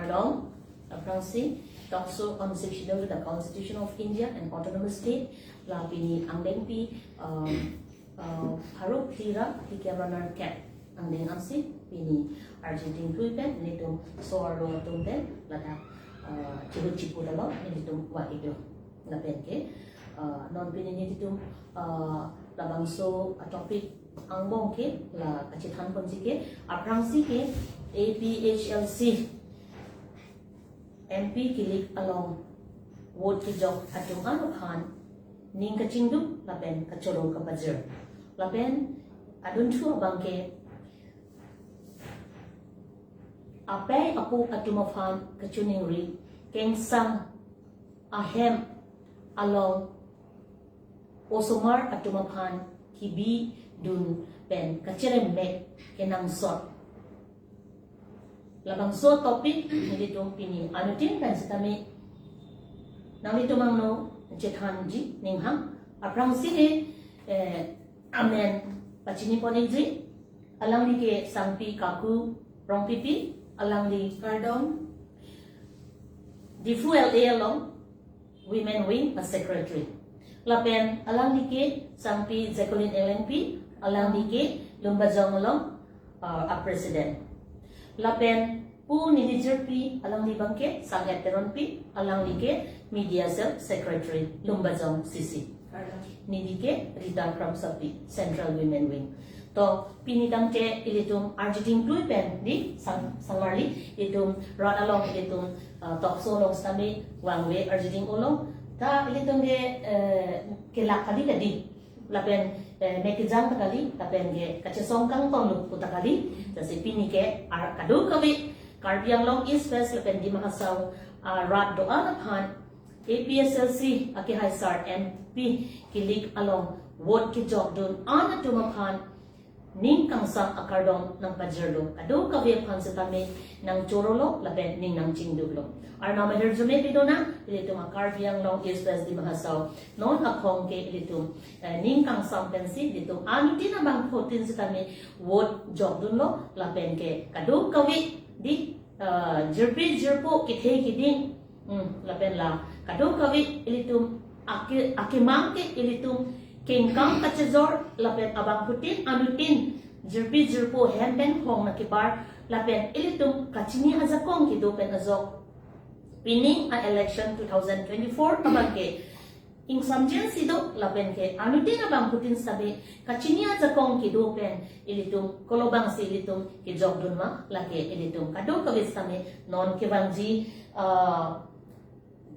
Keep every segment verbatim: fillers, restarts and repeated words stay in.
Kardom, aphrangsi, talk show on Sixth Schedule to the Constitution of India and Autonomous State, la pini angdengpi, um, uh, pharo phli ra phli kep ra nerkep angdeng ansi pini arjiding tui pen nelitum so-arlo atum pen ladak, uh, chihut chipudalo nelitum vang-iklo. Lapen ke, uh, non pini nelitum, uh, labangso a topic angbong ke la kachethan ponji ke, aphrangsi ke A P H L C M P kilik along vote kejok atum ano aphan ning kachingduk lapen kachoro kapajir. Lapen adunthu abang ke apei apo atum aphan kachiningri, kengsam ahem along osomar atum aphan kebidun pen kacheremmek kenangsot. Labangso topic nelitum pini anuttin pen sitame nanglitum angno chethanji ninghang. Aphrangsi ke, eh, amen pachini pon-ikji. Alangli ke Sangpi Kaku Rongpipi, alangli Kardom, Diphu L A along Women Wing a secretary. Lapen alangli ke Sangpi Jacqueline Englenpi, alangli ke Lumbajong along, uh, a president. Lapen pu neli jirpi, alangli abang ke Sang-et Teronpi, alangli ke media cell secretary Lumbajong C C. Neli ke Rita Kramsapi, Central Women Wing. To pini tangte ilitum arjiding tui pen di sang, sangarli ilitum rat along ilitum, uh, talk show along sitame vangve arjiding-olo. Ta ilitum ke, eh, kelak kali kali. Lapen, eh, mek kejang ta kali, lapen ke kachesong kangtong luk pu ta kali. Lasi pini ke ar kadokave Karbi Anglong East West lapen Dima Hasao, ah, rat do-an aphan A P H L C akehai sar M P kilik along vote kejokdun an atum aphan ning kangsam akardom nangpajirlo, kadokave aphan sitame nangchorolo lapen ning nangchingduklo. Arnam ahirjume pidunang, ilitum a Karbi Anglong East West Dima Hasao non akhong ke ilitum, eh, ning kangsam pensi ilitum anuttin abangphutin sitame vote jokdunlo lapen ke kadokave di, eh, jirpi jirpo kethe kiding, hmm, lapen la kadokave ilitum ake, akemang ke ilitum kengkam kachejor lapen abangphutin anuttin jirpi jirpo hem pen hong nangkebar lapen ilitum kachini ajakong kedo pen ajok pining a election two thousand twenty-four abang ke ingsamjin si do lapen ke anuttin abangphutin sitame kachini ajakong kedo pen ilitum kolobang si ilitum kejokdun ma, lake ilitum kadokave sitame non kevangji, ah,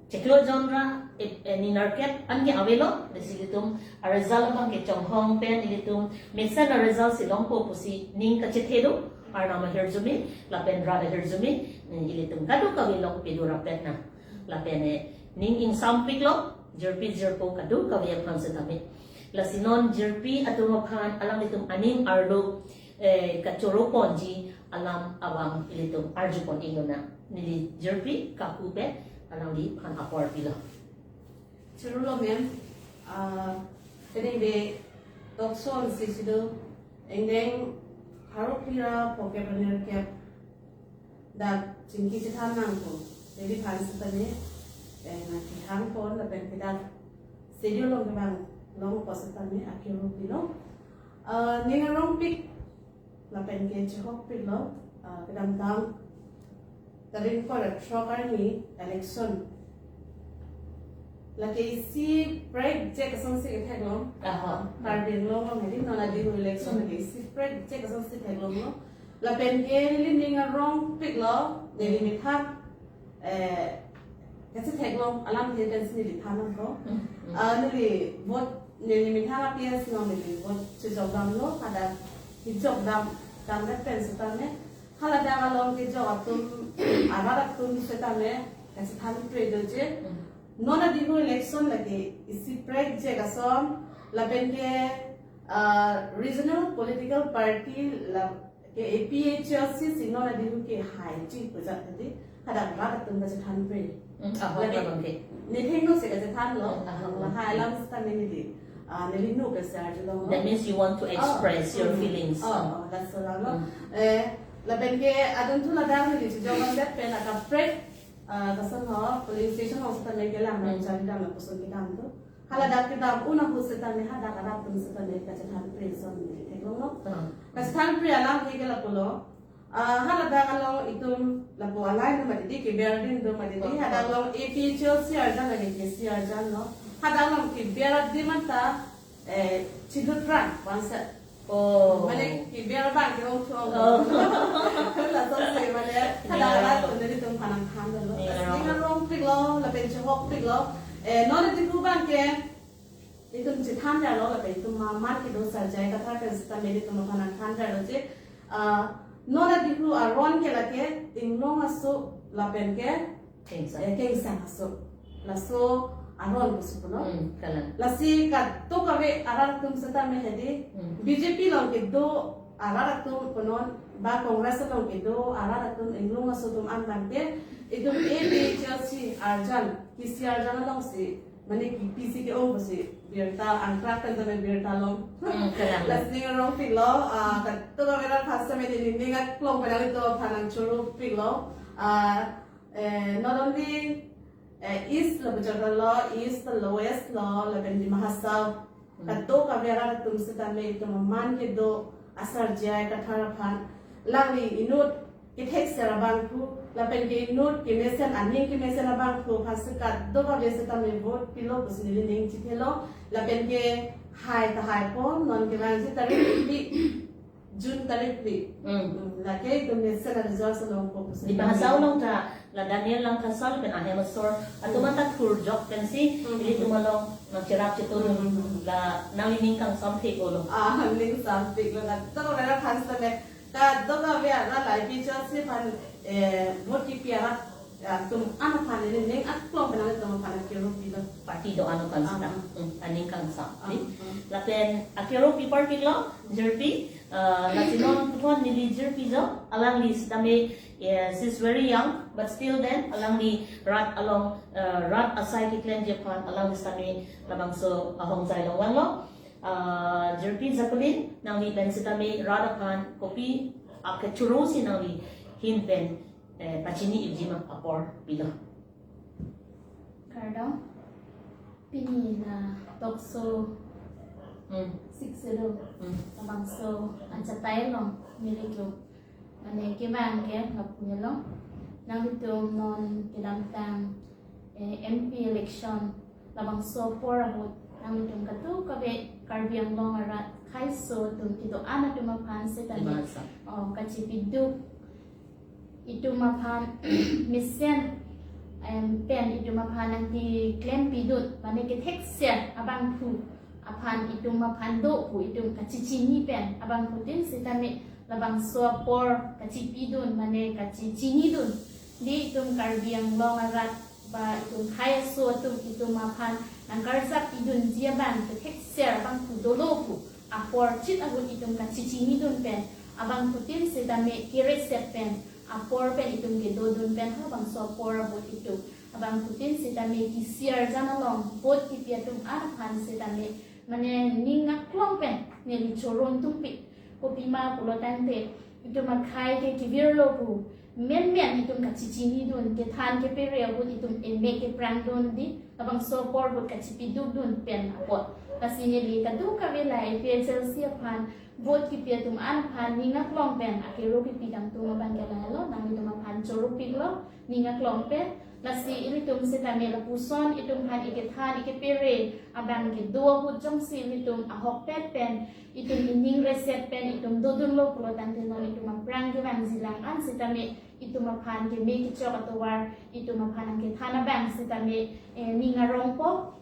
chiklo jon ra, eh, eh, ni nerkep an ke avelo, lasi ilitum a result abang ke chonghong pen ilitum mesen a result si longpo pusi ning kachethe do, Arnam ahirjume lapen rat ahirjume, eh, ilitum kadokave along pidun rapet nang. Lapen, eh, ning ingsampiklo, jirpi jirpo kadokave aphan sitame. Lasi non jirpi atum aphan alanglitum aning arlo, eh, kachoro ponji alam abang ilitum arju pon-iknang. Neli jirpi Kaku pen alangliphan apor pilo. Chorolo ma'am, ah, pini de talk show on Sixth Schedule, angdeng pharo phli ra phokep ra nerkep dak chingki chethan nangpo. Neliphan sitame, eh, nangkehang pon lapen ke dak schedule along kevang longpo sitame akiro pilo. Ah, ning arongpik lapen ke chihokpiklo, ah, kedamtang tarik ingkoi ra throk arni election lake isi prekjak asonsi ketheklong. Aha. Karbi Anglong along hedi non adihu election lake isi prekjak asonsi theklonglo. Lapen ke neli ning arongpiklo, neli methang, eh, kachetheklong alamthe pensi neliphan nangpo. Mm, mm. Ah, neli vote, neli methang a P S along neli vote chejokdamlo, hadak kejokdam, damdet pen sitame haladak along kejok atum, arat atum sitame kachethanpre doji. Mm. Non adihu election lake isi prekjak ason, lapen ke, ah, regional political party la ke A P H L C si non adihu kehai ji pujat tadi, hadak rat atum kachethanpre. Mm, ahok lake abang ke. Neli thengno si kachethanlo. Mm, ahok. Lahai alam sitame neli, ah, neli nu ke si arjulonglo. That means you want to express your feelings. Oh, oh, that's all, no? Mm. Eh, Lapen ke adunthu ladak neli chejok-ondet pen akaprek, ah, kason ho, polling station along setame kelang, hmm, chari dam lapuson kedam do. Haladak kedam un ahut setame hadak arat atum setame kachethan pri ason neli theklonglo. Hmm. Kachethan pri alam ke lapulo. Ah, haladak along itum lapu alai do mati di, keber adim do mati di, hmm, hadak along A P H L C arjan lake K C arjan lo. Hadak along keber adim anta, eh, chidut rang, one set. Oh. Mane keber abang ke ong thong. Oh. Laso si mane, hadak arat atum nelitum aphan nangthan dolo. Ning arong. Ning arongpiklo, lapen chehokpiklo. Eh, non Diphu abang ke itum chethan jarlo, lapen itum ma-, man kedo Sarjai Kathar pen setame nelitum aphan nangthan jarlo je, ah, non Diphu aron ke lake inglong aso lapen ke, kengsang, eh, kengsang aso. Laso aron pusi punon. Hmm, kalang. Lasi kadokave arat atum setame hedi, hmm, B J P along kedo arat atum punon, ba Congress along kedo arat atum inglong aso atum an abang ke itum A P H L C arjan, K C arjan alongsi, mane kepisi ke-ong pusi birta, angkrak pen tame birta long. Hmm, kalang. Lasi ning arongpiklo, ah, kadokave arat aphan setame neli ning aklong pen nelitum aphan nangchoropiklo. Ah, eh, not only, eh, East lapu chakra lo, East lo, West lo, lapen Dima Hasao. Hmm. Kadokave arat atum setame itum aman kedo a Sarjai Kathar aphan, alangli inut kethekser abangphu, lapen ke inut kemesen, aning kemesen abangphu aphan si kadokave setame vote pilo pusi neli ning chithelo, lapen ke hai ta haipo, non kevangji tarik phli, June tarik phli. Hmm. Hmm, lake itum mesen a-result si longpo pusi. Dima Hasao along ta la Daniel Langthasa lapen ahem asor atum, hmm, anta thurjok pensi, hmm, ilitum along nangcherap chetun, hmm, hmm, hmm, la nangli ning kangsam theklo. Ah, ning samtheklo, kadokave arat aphan setame, kadokave arat la A P H L C aphan, eh, vote kipi arat atum an aphan neli ning aklong pen nelitum aphan nangkeropilo. Party do-an aphan seta. Ah. Hmm, aning kangsam, ah, di. Ah. Lapen akeropi parpiklo, jirpi, ah, lasi non puthot neli jirpi jo, alangli setame, eh, she's very young, but still then, alangli rat along, eh, rat asai keklemji aphan, alangli setame labangso ahongjai longvanglo. Ah, jirpi Jacqueline, nangli pen setame rat aphan kopi akechoro si nangli ahin pen, eh, pachini-ikji ma, apor pilo. Kardom. Pini la tokso, hmm, sixth schedule, hmm, labangso achatai along nelitum, mane kevang ke lapu-an lo. Nanglitum non kedamtang, eh, M P election labangso apor ahut nanglitum kadokave Karbi Anglong arat khaiso atum kedo-an atum aphan setame, Dima Hasao, oh, kachipiduk, itum aphan mesen, em, pen itum aphan nangkeklempidun, mane kethekser abangphu aphan itum aphan do pu itum kachichini pen abangphutin setame labangso apor kachipidun, mane kachichinidun. Di itum Karbi Anglong arat ba itum khaiso atum itum aphan nangkarjap-idunji abang kethekser abangphu dolo pu apor chit ahut itum kachichinidun pen abangphutin setame keresep pen apor pen itum kedodun pen ha labangso apor ahut itum abangphutin setame K C arjan along vote kipi atum an aphan setame, mane ning aklong pen neli choron tungpik. Kopima pulo tangte, itum akhai ke kevirlo pu menmen itum kachichinidun, kethan kepere ahut itum emek keprangdun, di labangso apor ahut kachipidukdun pen apot. Lasi neli kadokave la A P H L C aphan vote kipi atum an aphan ning aklong pen akero kipi kangtung abang ke lahelo, nanglitum aphan choropiklo ning aklong pen. Lasi ilitum setame lapuson itum aphan ikethan ikepere abang kedo ahut jongsi ilitum ahokpet pen, itum ining resep pen itum dodunlo pulo tangte non itum aphrang kevangjilang an setame itum aphan keme kechok atovar, itum aphan nangkethan abang setame, eh, ning arongpo.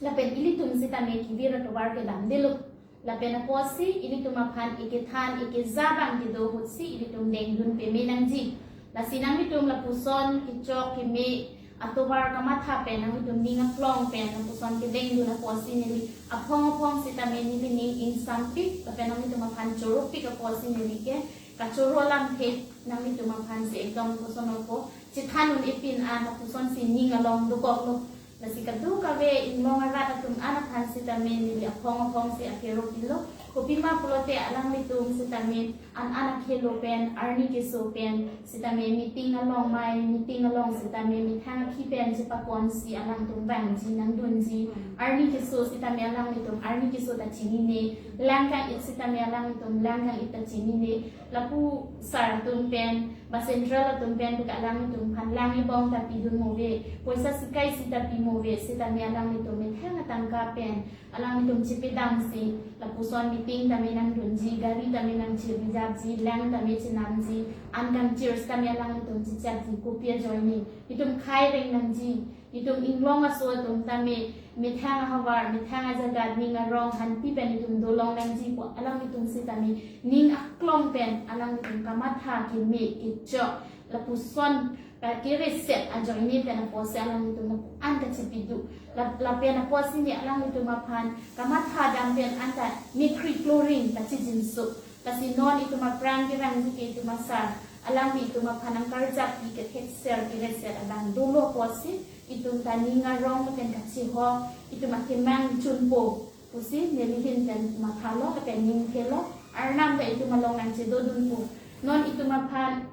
Lapen ilitum setame kevir atovar kedamdelo. Lapen apotsi ilitum aphan ikethan ikeja abang kedo ahutsi ilitum dengdun peme nangji. Lasi nanglitum lapuson kechok keme atovar kamatha pen nanglitum ning aklong pen lapuson kedengdun apotsi neli aphong aphong setame neli ning ingsampik, lapen nanglitum aphan choropik apotsi neli ke kachoro alamthe nanglitum aphansi ekdom koson opo, chethan un-e pin an lapusonsi ning along dokoklo. Lasi kadokave inglong arat atum an aphan setame neli aphong aphongsi akero pilo. Kopima pulote alanglitum sitame an an akhelo pen, arni keso pen sitame meeting along mai, meeting along sitame methang akhi pen chepakonsi alangtum vangji nangdunji. Arni keso sitame alanglitum arni keso ta chinine, lang kang-it sitame alanglitum lang kang-it ta chinine. Lapu sar atum pen ba central atum pen pu ke alanglitum aphan lang ebong ta pidun move, poisa sikai si ta pi move, sitame alanglitum methang atangka pen alanglitum chepedamsi lapuson meeting tame nangdunji, gari tame nangchir-rijapji, lang tame chenamji, an kangchir sitame alanglitum chechakji, kopi ajoine? Itum khai reng nangji. Itum inglong aso atum tame methang ahavar, methang ajagat, ning arong hanpi pen itum dolong nangji pu alanglitum sitame ning aklong pen alanglitum kamatha keme kechok, lapuson ka kereset ajoine pen apotsi alanglitum lapu-an kachepiduk. Lap-, lapen apotsi ne alanglitum aphan kamatha dam pen anta mikri kloring kachijinso. Lasi non itum aphrang kerangji ke itum asar, alangli itum aphan nangkarjappi kethekser kereset abang dolo apotsi itum ta ning arong pen kachihok, itum akemang chunpo pusi neli ahin pen mathalo, lapen ning thelo, Arnam ta itum along nangchedodunpo. Non itum aphan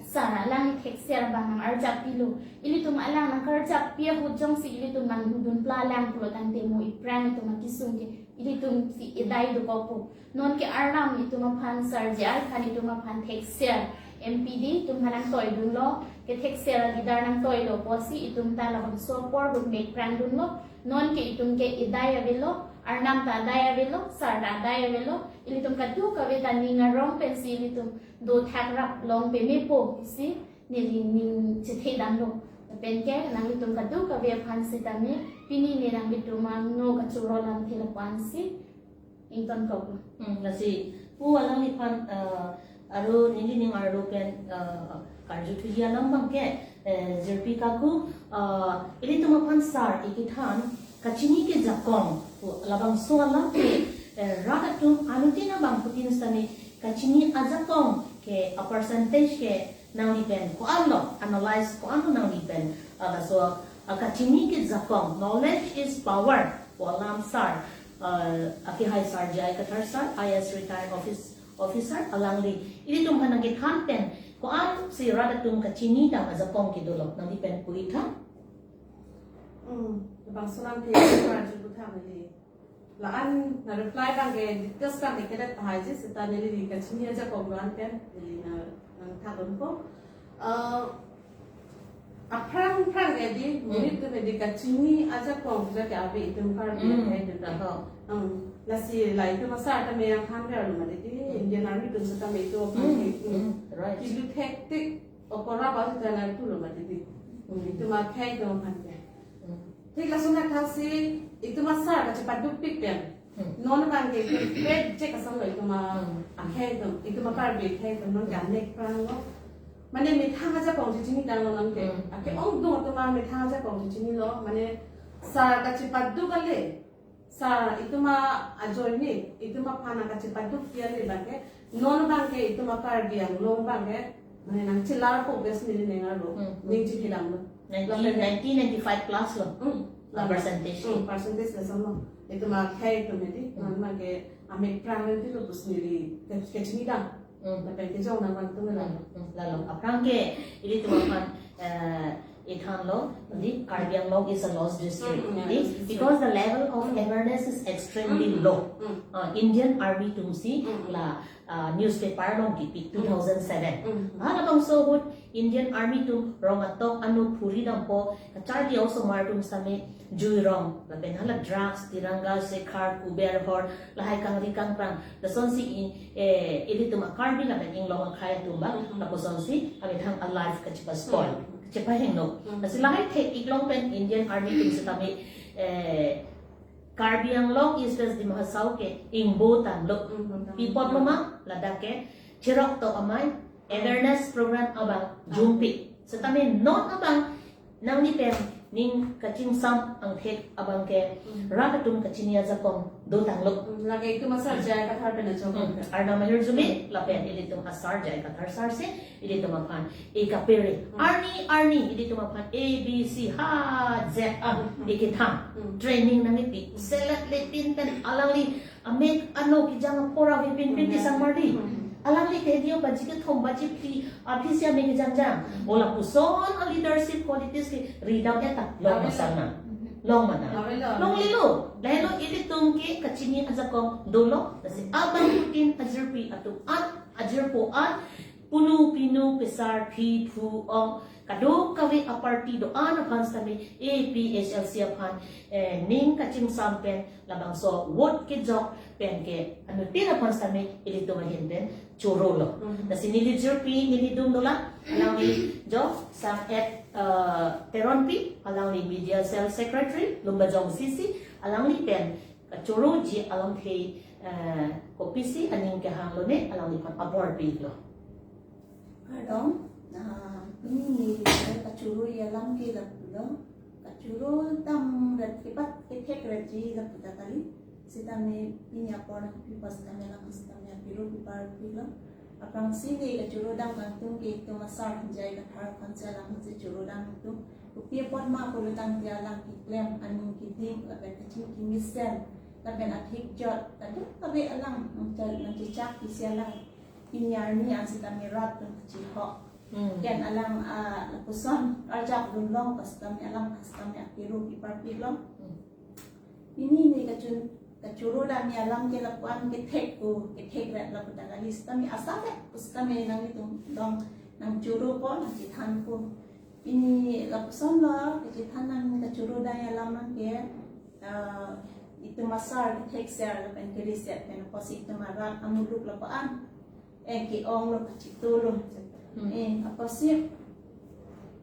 sar alang ithekser abang nang-arjappilo. Ilitum alang nangkarjappi ahut jongsi ilitum nangdun pla lang pulo tangte mo iphrang itum akesung ke ilitum si edai dokokpo. Non ke Arnam itum aphan, sar J I Khan itum aphan thekser M P D itum aphan nangtoidunlo, kethekser a-leader nangtoilo apotsi itum ta labangso apor ahut mek prangdunlo. Non ke itum ke edai avelo, Arnam ta adai avelo, sar ta adai avelo, ilitum kadokave ta ning arong pensi ilitum dothak rap long pemepo pusi neli ning chethedamlo. Lapen ke nanglitum kadokave aphan sitame pini ne nanglitum angno kachoro lamthe lapu-ansi ingtonkoklo. Hmm, lasi pu alangliphan, eh, aro neli ning arlo pen, eh, karjuthuji alam abang ke, eh, jirpi kaku, eh, ilitum aphan sar ikethan kachini kejakong pu labangso alam ke, eh, rat atum anuttin abangphutin sitame kachini ajakong ke a-percentage ke nangli pen ko-anlo, analyze ko-anlo nangli pen, ah, laso, ah, kachini kejakong, knowledge is power pu alam sar, ah, akehai sar J I Kathar sar, I A S retired office, officer, alangli ilitum aphan nangkethan pen ko-ansi rat atum kachini dam ajakong kedolo, nangli pen pu-iktha. Hmm, bangso alam ke karju putha mali. La-an na reply abang ke details abang ke kedet tahai ji, seta neli kachini ajakong lo-an pen, neli na, nangthakdunpo. Eh, aphrang phrang ke di, Hmm. monit atum ke di kachini ajakong ja ke ave itum Karbi Hmm. akhei atum. Taho. Hmm. Lasi la itum asar tame nangthanverlo mati di, Hmm. Indian Army atum sitame itum Hmm. aphan ke, hmm. Hmm. Right. Kilu thektik okora ba sita nangpulo mati di. Hmm. Itum akhei atum aphan ke. Hmm. Thik lason athak si itum asar kachepadukpik pen. Hmm. Non abang ke pet je kasam lo itum a Hmm. akhei atum, itum a Karbi akhei atum non ke amek pranglo. Mane methang ajakong chechinitanglo non ke. Hmm. Ake ongdung atum a methang ajakong chechinilo. Mane sar kachepaduk ale, sar itum a ajoine, itum aphan kachepadukpi ale abang ke, non abang ke itum a Karbi Anglong abang ke, mane nangchelarpo pusi neli ning arlo, Hmm. ning chethedamlo. Nineteen, Lapen nineteen ninety-five plus lo. Hmm. Ah, percentage. Hmm, percentage lason lo. Itum akhei atum hedi, Hmm. non abang ke amek prang nanti lo pusi neli ke-, kechinidam. Hmm. Lapen kejong nangvang atum Hmm. lalo. Hmm. Lalo. Aphrang ke ilitum aphan, eh, ithanlo, di Karbi Anglong is a lost district. Hmm, hmm, Di, lost district. Because the level of Hmm. awareness is extremely Hmm. low. Hmm. Ah, Indian Army atumsi Hmm. la, ah, newspaper along kipi Hmm. two thousand seven. Hmm. Halabangso ahut Indian Army atum rong atok anu phuri dampo, kacharli osomar atum sitame jui rong, lapen hala drugs, tiranga, sekhar, kuber hor, lahai kangri kangprang. Lasonsi i, eh, ilitum a Karbi lapen inglong akhei atum abang, Hmm. lapusonsi amethang a-life kachepa-spoil, Hmm. kachepahingno. Hmm. Lasi lahai thek-ik along pen Indian Army atum sitame, eh, Karbi Anglong East West Dima Hasao ke ingbo tanglo. Hmm, hmm. Pi apotlo ma, ladak ke cherok tok amei, awareness program abang Hmm. jumpi. Sitame non abang nangli pen ning kachingsam angthek abang ke Hmm. rat atum kachini ajakong dotanglo. Hmm, lake itum asar J I Kathar pen ajakong. Hmm. Arnam ahirjume, Hmm. lapen ilitum asar J I Kathar sar si, ilitum aphan ikapere. Hmm. Arni, arni, ilitum aphan A B C ha Z a, Hmm. ikethang. Hmm. Training nangkipi. Select le pin pen alangli Amek ano kejang apor avepin pin kesang marli. Alangli ke hedi-o baji kethom baji phli aphi si amek kejang jang. O lapuson a leadership qualities ke ridam eta long masang na. Long mana. Long lilo. Lahelo ilitum ke kachini ajakong dolo. Lasi abangphutin ajirpi atum an, ajirpo an, punu pinu, pesar phi phu ong, kadokave a party do-an aphan sitame A P H L C aphan, eh, ning kachingsam pen labangso vote kejok pen ke anuttin aphan sitame ilitum ahin pen choro lo. Lasi neli jirpi neli dum dolang, alangli jo sang et, eh, Teronpi, alangli media cell secretary, Lumbajong C C, alangli pen kachoroji alamthe, eh, kopisi aning kehang lone alangliphan abor pilo. Kardom, ah, pini neli kachoro alam ke lapulo. Kachoro dam rat kepat kethek ratji lapu ta kali. Sitame pini apor nangpi pas kami alam sitame apiro pipar pilo. Aphrangsi neli kachoro dam kangtung ke itum asar Hanjai Kathar aphan si alam si choro dam itum. Kopi apot ma pulo tangte alang keklem aning keding lapen kaching kemesen lapen athik jot kadokave alang nangchal nangchechak isi alang pini arni an sitame rat pen kachihok. Hmm. Ken alang, ah, lapuson arjap dunlong pas sitame alang pas sitame apiro pipar pilo. Hmm. Pini neli kachun kachoro dam alam ke lapu-an kethek ko kethek rat lapu ta kali sitame asap pu sitame nanglitum dong nangchoro po nangchethan po. Pini lapuson lo kachethan nang kachoro dam alam nang ke, ah, itum asar kethek ser lapen keriset pen apotsi itum arat amuluk lapu-an eh ke-ong lo kachito lo. Hmm. Eh, apotsi,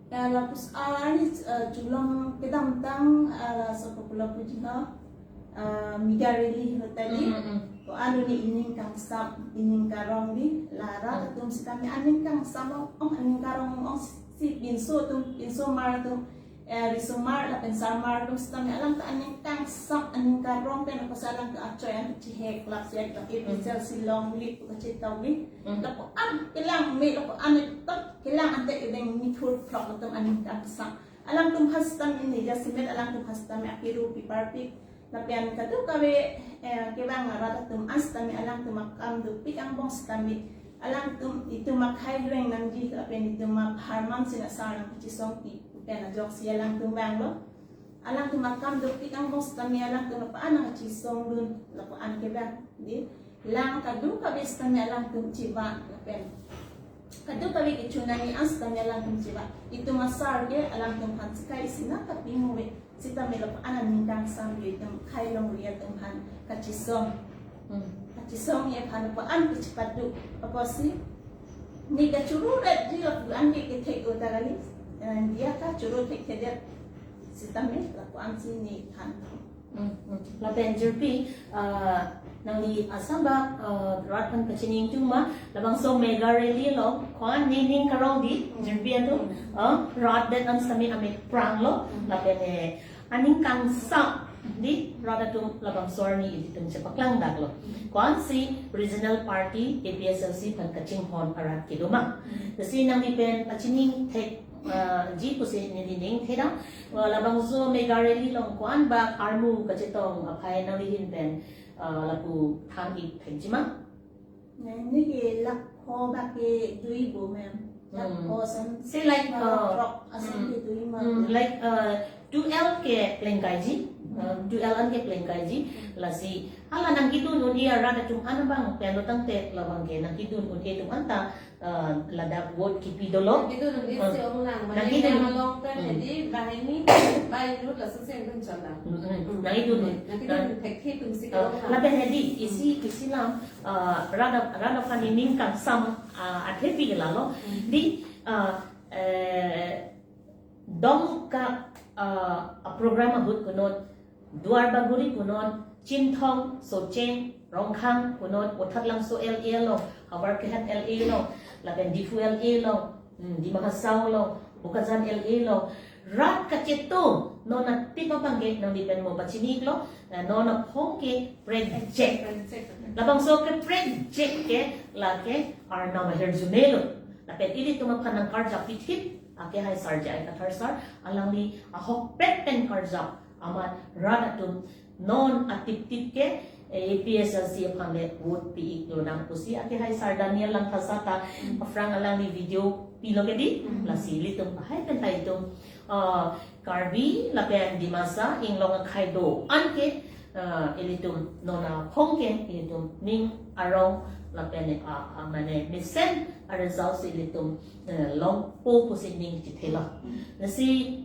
eh, lapus arni, eh, chulong kedamtang, eh, laso popular puji ho, eh, mega rally ho tadi. Hmm, hmm, hmm. Ko-an neli ining kangsam, ining karong di, la rat atum sitame aning kangsam ong, aning karong ong si pinso atum, pinso mar atum, eh, risomar lapen sarmar atum sitame alang ta aning kangsam aning karong pen apotsi alang ta achoi an chihek lap si A P H L C longle pu kachetongji. Hmm. Lapu-an kelang me lapu-an etok kelang ante kedeng mithur throk atum aning kangsam. Alangtum aphan sitame neli jasemet alangtum aphan sitame apiro pipar pik. Lapen kadokave, eh, kevang arat atum an sitame alangtum akam dopik angbong sitame alangtum itum akhai reng nangji lapen itum apharman sina sar nangkachisong pi pen ajoksi alangtum vanglo. Alangtum akam dopik angbong sitame alangtum lapu-an nangkachisong dun lapu-an kevang. Di lang kadokave sitame alangtum chiva lapen kadokave kechunani an sitame alangtum chiva. Itum asar ke alangtum aphan sekai isi nangkapingve. Sitame lapu-an aning kangsam ke itum akhai longri atum aphan kachisong. Hmm. Kachisong aphan lapu-an kachipadu. Apotsi neli kachoro rat ji lapu-an ke kethek o ta kali. Eh, dia kachoro thekthedet. Sitame lapu-an si neli than. Hmm, hmm. Lapen jirpi, ah, nangli asambak, ah, rat aphan kachini ingtung ma, labangso mega rally along, ko-an nening karong di, hmm, jirpi atum, hmm, ah, rat det an sitame amek prang lo, hmm, lapen, eh, aning kangsam di rat atum labangso arni ilitum chepaklang dak lo. Ko-an si regional party A P H L C aphan kachinghon arat kedo ma. Hmm. Lasi nangli pen pachini thek, ah, ji pusi neli ning thedam. Wah, labangso mega rally along ko-an bak armu kachetong aphai nangli ahin pen, ah, lapu than ik thekji ma? Neli ke lakh pho bak ke dui bo ma'am. Lakh, hmm, pho sen. Say like, lakh, uh, throk asen, hmm, ke dui ma. Hmm, like, uh, two L ke plengkaiji, uh, two L an ke plengkaiji, lasi hala nangkedun un-e arat atum an abang pen lo tangte labang ke nangkedun un-e atum anta, uh, ladak vote kipi dolo. Nangkedun un-e, hmm, si ong lang, nangkedun, mane along pen, hmm, hedi banghini bai lut laso sen dun chot lang. Hmm, hmm. Hmm. Nangkedun un-e. Nangkedun un-e, uh, thekthe atum si, uh, ke-ong lang. Lapen hedi, isi, hmm, isi lam, ah, rat ap-, rat aphan nening kangsam, ah, athepi ke lalo. Hmm. Di, ah, eh, Dongka, ah, a program ahut konot, Duar Bagori konot, Chinthong, Socheng, Rongkhang konot, Othatlangso L A along, Howraghat L A along, lapen Diphu L A along, hmm, Dima Hasao along, Bokajan L A along, rat kachetong, non atip abang ke nangli pen mo pachini iklo, eh, non aphong ke prek jek. Prek jek. Labangso ke prek jek ke lake arnam ahirjume lo. Lapen ilitum aphan nangkarjap pithip, ake hai sar J I Kathar sar, alangli ahokpet pen karjap amat rat atum non atiptip ke A P H L C aphan le vote pi-ik lonang pusi akehai Sar Daniel Langthasa ta aphrang alangli video pilo ke di. Lasi ilitum lahai pen ta itum, ah, Karbi lapen Dimasa inglong akhei do-an ke, ah, ilitum non aphong ke ilitum ning arong lapen, ah, ah, mane mesen a-result si ilitum, eh, longpo pusi ning chithelo. Lasi,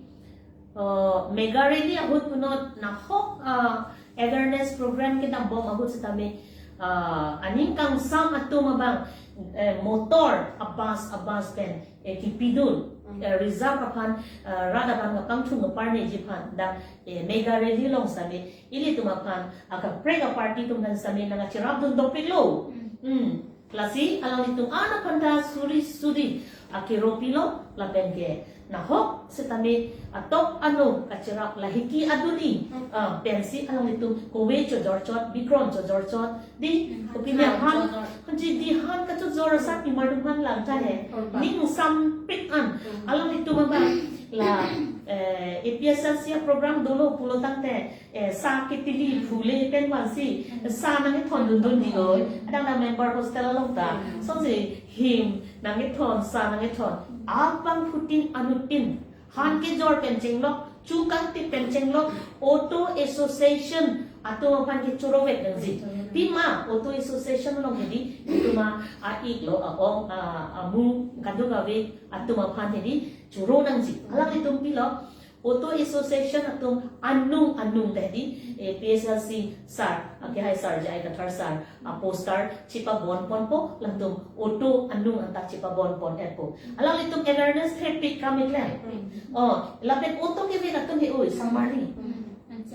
uh, mega rally ahut punot nahok, uh, awareness program kedam bom ahut setame, uh, aning kangsam atum abang, eh, motor, a-bus, a-bus pen, eh, kipidun, eh, reserve aphan, eh, rat aphan kapangthun kaparneji aphan dak, eh, mega rally along setame ilitum aphan akaprek a-party atum aphan setame nangkacherapdun dopiklo. Hmm. Lasi alanglitum an aphan ta suri suri akero pilo lapen ke nahok setame atok ano kacherap lahiki aduni, ah, pensi alanglitum kove chojorchot, bikron chojorchot di, hmm, kopine aphan, chojor. Hanji di han kachojor asap pimar atum aphan lang ta he. Ning sampik an. Hmm. Alanglitum abang la, eh, A P H L C a-program dolo pulo tangte, eh, sa ketili phule pen vansi, sa nangkethondundun di oi. Adang na member hostel along ta. Sonsi him nangkethon, sa nangkethon. Abangphutin anuttin han kejor pen chenglok, chu kangtip pen chenglok, Auto Association atum aphan ke choro vek nangji. Pima Auto Association along hedi, itum a-ik lo, a-ong, a-, amu kadokave atum aphan hedi choro nangji. Alanglitum pilo, Auto Association atum anung anung ta hedi, eh, A P H L C sir, akehai Sar J I Kathar sir a-poster chipabon ponpo, latum auto anung anta chipabon pon-etpo. Alanglitum awareness therapy kam iklan. Hmm. Oh, lapen auto kevek atum he oi, Samari. Hmm.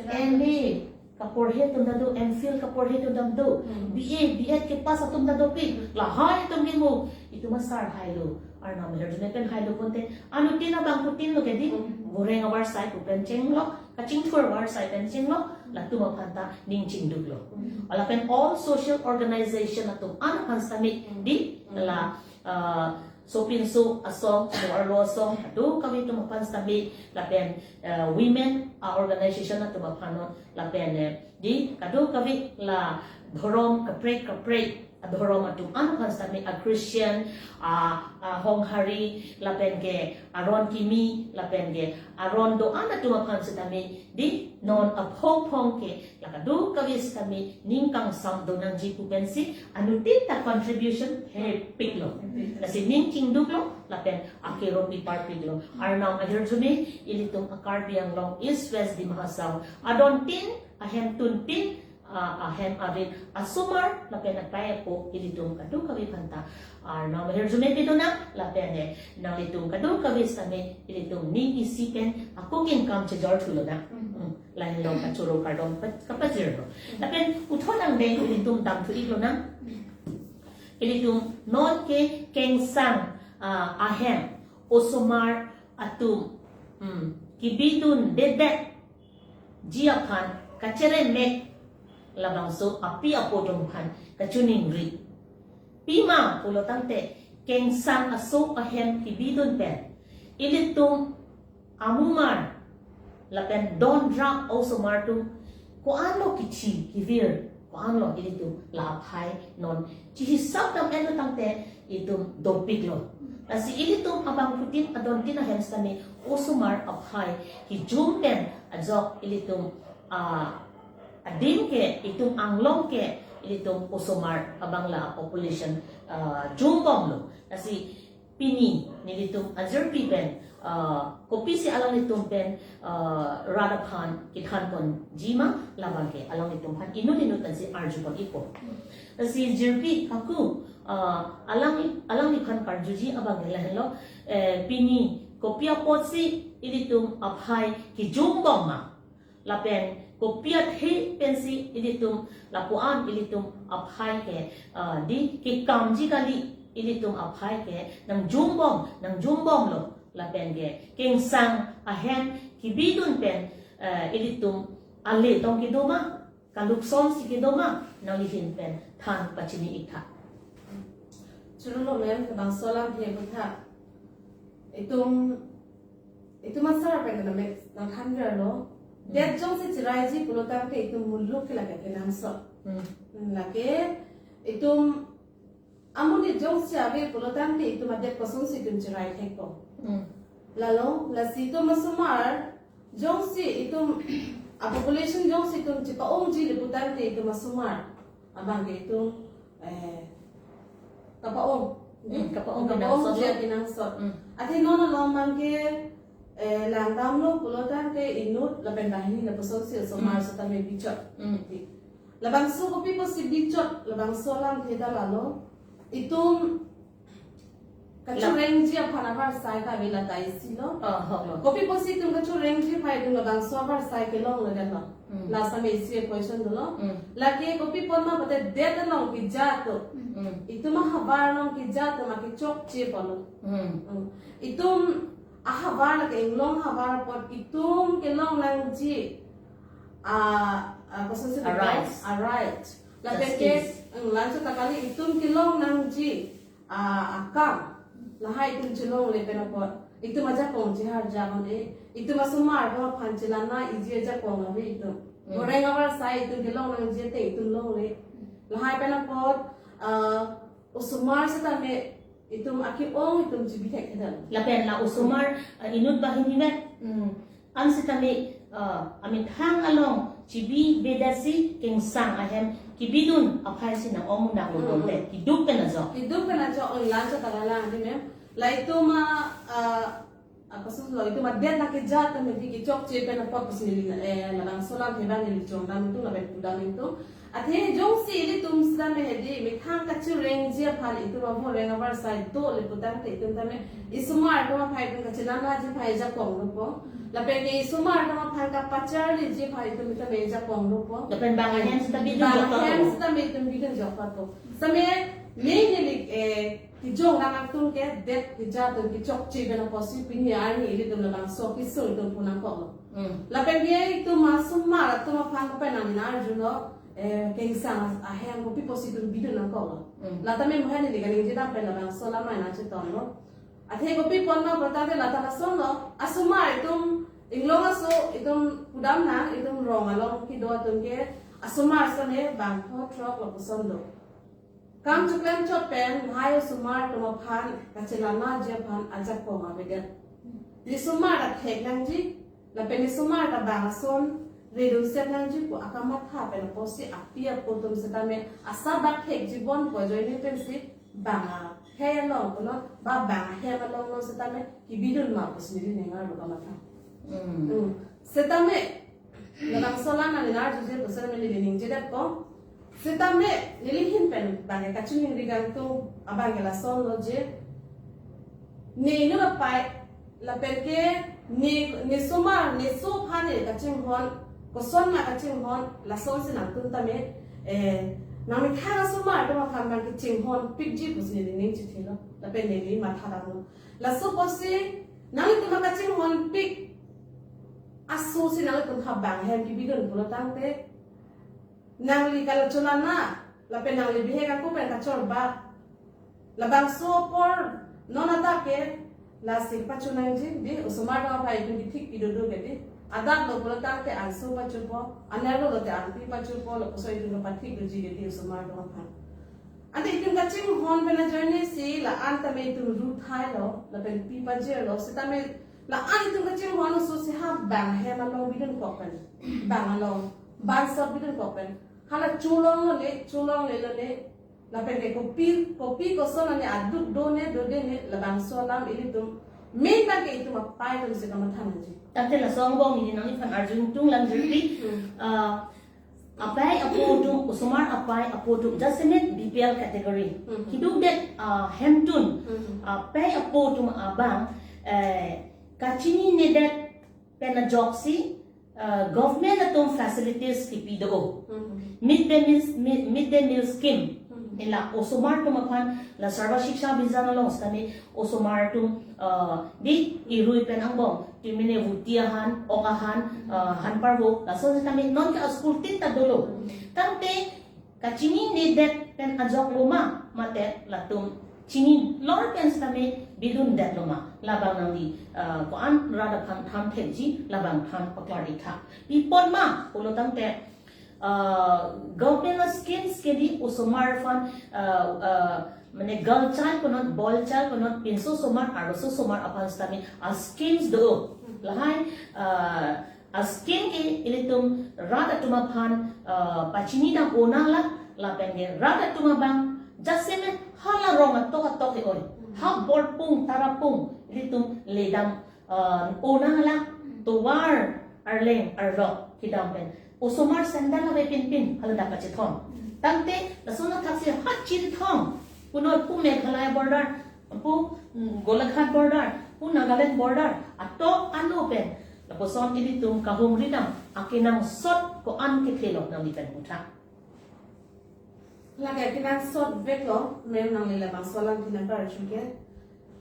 M A kaporhe atum ta do, M Phil kaporhe atum ta do, hmm, B A, B Ed kepass atum ta dopik. Lahai atum ke mo, itum a-sir hailo, Arnam ahirjume pen hailo ponte, anuttin abangphutin lo ke di, hmm, goreng avarsai pu pen chenglok, kachingthur avarsai pen chenglok, latum aphan ta ning chingduklo. Hmm. Lapen all social organization atum an aphan setame di, hmm, la, ah, sopinso asong, mo-arlo asong, kadokave atum aphan setame, lapen, eh, women a-organization atum aphan non, lapen, eh, di kadokave la dhorom kaprek kaprek, a-dhorom atum an aphan setame, a-Christian, a, a-Honghari, lapen ke aron kimi, lapen ke aron do-an atum aphan setame, di non aphong phong ke la kadokave setame ning kangsam do nangji pu pensi anuttin ta contribution hepiklo. Lasi ning chingduklo, lapen akero pi parpiklo. Arnam ahirjume ilitum a-Karbi Anglong East West Dima Hasao adontin, ahemtuntin, a, ahem arit asomar lapen akai apo ilitum kadokave aphan ta Arnam ahirjume pidunang, lapen, eh, nanglitum kadokave setame ilitum ning isi pen ako kengkam chejor thulonang. Hmm. Hmm. Lahenlo kachoro kardom pa-, kapajirlo. Lapen puthot angdeng ilitum damthu-iklonang. Ilitum non ke kengsang, ah, ahem osomar atum, hmm, kebidundedetji aphan kacheremek labangso api apo atum aphan kachiningri. Pima pulo tangte kengsang aso ahem kebidun pen ilitum amumar lapen dondra osomar atum ko-anlo kithi kivir, ko-anlo ilitum la aphai non chihisap dam-etlo tangte itum dopiklo. Lasi ilitum abangphutin adontin ahem setame osomar aphai kijum pen ajok ilitum, ah, adim ke itum anglong ke ilitum osomar abang la population, ah, jumbomlo. Lasi pini nelitum ajirpi pen, ah, kopisi alanglitum pen, ah, rat aphan kethan ponji ma, labang ke alanglitum aphan inut inut pensi arju pon-ikpo. Lasi jirpi kaku, ah, alang, alangliphan karjuji abang ke lahenlo, eh, pini kopi apotsi ilitum aphai kijumbom ma, lapen kopi athe pensi ilitum lapuan ilitum aphai ke, ah, di kekamji kali, ilitum aphai ke nangjumbom, nangjumbomlo, lapen ke kengsang ahem kebidun pen, eh, ilitum ale tong kedo ma, kaluksonsi kedo ma, nangli ahin pen than pachini-iktha. Churolo ma'am, kebangso alam he butha. Itum, itum asar pen kena me nangthanverlo. Hmm. Det jongsi chiraiji pulo tangte itum muluk ke lake kenangsot. Hmm. Lake itum amonit jongsi ave pulotangte itum adet kosonsi itum cherai thekpo. Hmm. Lalo, lasi itum asomar jongsi itum a population jongsi itum chepa-ongji le putangte itum asomar abangke itum, eh, kapa-ong. Hmm, kapa-ong, kapa-ong kenangsot ji lo. Kenangsot. Hmm. Athe non along abangke, eh, langdamlo pulotangte inut lapen banghini lapuson si osomar, hmm, setame bichot. Hmm. Labangso kopi pusi bichot, labangso alamthe ta lalo. Itum kachurengji aphan avarsai kave la ta isi lo. Oh, ho, ho. Kopi pusi itum kachurengji aphan itum labangso avarsai kelongledet lo. Hmm. La setame isi question dolo. Hmm. Lake kopi apot ma pute det along keja atum. Hmm. Itum ahavar along keja atum akechokche pulo. Hmm. Hmm. Itum ahavar lake inglong ahavar apot itum kelong nangji a, a, kosonsi a right. A right. Lapen ke, justice. Hmm, la-anchot ta kali itum kelong nangji a, akam. Lahai itum chelongle pen apot itum ajakong chehar jaman e. Itum asomar atum aphan chelang nangji ajakong ave itum. Hmm. Boreng avarsai itum kelong nangji ateng itum longle. Lahai pen apot, a, osomar setame itum ake-ong itum chebi thekthedet. Lapen la osomar, uh, inut banghini vet, mm, an setame, uh, amethang along chebi bedasi kengsang ahem kebidun aphai si nang-ong munak lo. Mm, bonte, mm. Keduk pen ajok. Keduk pen ajok, mm, la-anchot ta la lang di mem. La itum a, uh, akoson lo, itum adet nangkeja atum medi kechokche pen apot pusi neli, eh, labangso alamthe abang neli chongdam itum lapen pudam itum. Athe jongsi ilitum setame hedi methang kachurengji aphan itum aboreng avarsai do le putangte itum tame isomar atum aphan itum kachelang nangji aphan ajakong dopo. Lapen ke isomar atum aphan kapacharliji aphan itum tame ajakong dopo. Lapen bang ahem seta bidun jokpo. Bang ahem seta itum bidun jokpo. Setame neli, eh, kejongdam atum ke det keja atum kechokche pen apotsi pini arni ilitum labangso kesung itum pu nangkoklo. Hmm. Lapen ke itum asomar atum aphan pen nangli nang-arjulo, eh, kengsang ahem kopi pusi itum bidun nangkoklo. Hmm. La tame mohen neli kaningje dam pen labangso alam nangchetonlo. Athe kopi apot ma pulotangte la ta lasonlo, asomar itum inglong aso itum pudam nang, itum rong along kedo atum ke asomar setame bang pho throk lapuson do. Kam choklemchot pen lahai osomar atum aphan kachelang nangji aphan ajakong avedet. Nesomar ta thek nangji, lapen nesomar ta bang ason reduset nangji pu akamatha pen apotsi api apo atum setame asabak thekji bon pu ajoine pensi bang ahem along kono ba bang ahem along lo setame kebidun ma pusi neli ning arlo kamatha. Hmm. Hmm. Setame labangso alam nangli nang-arjuje pu setame neli ningjedetpo. Setame neli ahin pen bang kachiningri kangtung abang ke lasonlo je, ne inut apai lapen ke ne, nesomar neso aphan ne kachinghon, koson ma kachinghon, lasonsi nangtum tame, eh, nangmethang asomar atum aphan bang kachinghon pikji pusi neli ning chethelo. Lapen neli matha damlo. Laso apotsi nanglitum akachinghon pik aso si nanglitum ha bang ahem kebidun pulotangte nangli kalocholang na, lapen nangli bihek ako pen kachor ba. Labangso apor non adap ke lasi pachu nangji, di osomar atum aphan itum kethik pi dodo ke di. Adap lo pulotangte anso pachupo, anerlo lote anpi pachupo, lapuson itum pathik doji ke di osomar atum aphan. Ante itum kachinghon pen ajoine si la-an tame itum ru thailo, lapen pi pajirlo, setame la-an itum kachinghon aso si ha bang ahem along bidunkok pen, bang along bansot bidunkok pen, hala cholong lone, cholongle lone, lapen ke kopi, kopi koson lone aduk done, dodene, labangso alam ilitum main bang ke itum apai atum si kamatha nangji. Tangte laso angbong neli nangliphan arjudun lang juri. Hmm. Ah, apai apo atum, osomar apai apo atum, jasemet B P L category. Hmm. Keduk det, ah, hemtun. Hmm. Apai apo atum abang, eh, kachininedet pen ajoksi, eh, government atum facilities kepi do. Hmm. Mid day meal, mid, mid day meal scheme. Hmm. Ila osomar atum aphan la Sarva Shiksha Abhiyan along setame osomar atum, eh, di irui pen angbong, timine vuti ahan, ok ahan, eh, han parvo, laso setame non ke a-school tin ta dolo. Tangte kachininedet pen ajok lo ma, mate latum chinilor pen setame bidundet lo ma, labang nangli, eh, ko-an rat aphan than thekji, labang than paklar ik tha. Pi apot ma pulotangte, Uh, government a schemes ke di osomar aphan, uh, uh, mane girl child punon, boy child punon, pinso osomar, arloso osomar aphan sitame a schemes do. Lahai, uh, a scheme ke ilitum rat atum aphan, uh, pachini dam onang la, lapen ke rat atum abang, jasemet hala rong atok atok he oi. Ha Borpung, Tarapung, ilitum ledam, uh, onang la, tovar arleng arlok kedam pen. Osomar sandal ave pinpin, hala dak kachethon. Tangte, lason athaksi ha Chinthong, punon pu Meghalaya border, pu, mm, Golaghat border, pu Nagaland border, atok ano pen. Lapuson ilitum kahumri dam, akenangsot ko-an kethe lo nangli pen puthot. Lake akenangsot vek lo, mem nangli labangso alam thinang karju ke.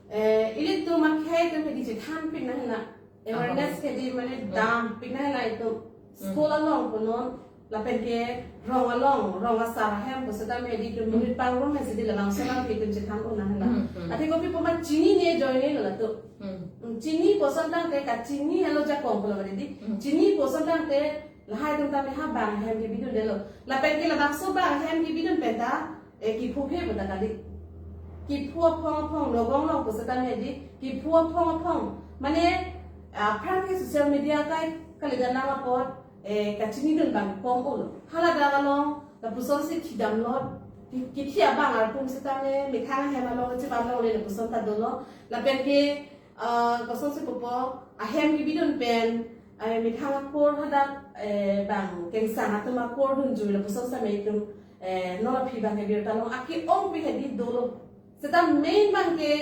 Eh, ilitum akhei atum ke di chethan pin nang na. Awareness ke di mane dam pin nang la itum. School along punon, lapen ke rong along, rong asar ahem pusitame di itum monit pangrum si di labangso alam ke itum chethan un nang na. Hmm, hmm. Athe kopi poma chinine ajoine lo latum. Hmm. Hmm, chini puson tangte kachini helo jakong pulo mane di. Hmm. Chini puson tangte lahai atum tame ha bang ahem kebidun detlo. Lapen ke labangso bang ahem kebidun pen ta, eh, kepho phe puta kali. Kepho aphong aphong, Nagaon along pusitame di, kepho aphong aphong. Mane, ah, aphrang ke social media kai kalidet nang apot, eh, kachinidun bang kong olo. Hala dak along, lapuson si thidam lo, ki-, kithi abang arpum sitame, methang ahem along, chibam longle lapuson ta dolo. Lapen ke, ah, kosonsi pupo, ahem kebidun pen, eh, methang akur hadak, eh, bang kengsang atum akur dunjui lapuson sitame itum, eh, non aphi bang ke birta long ake-ong pi hedi dolo. Seta main bang ke,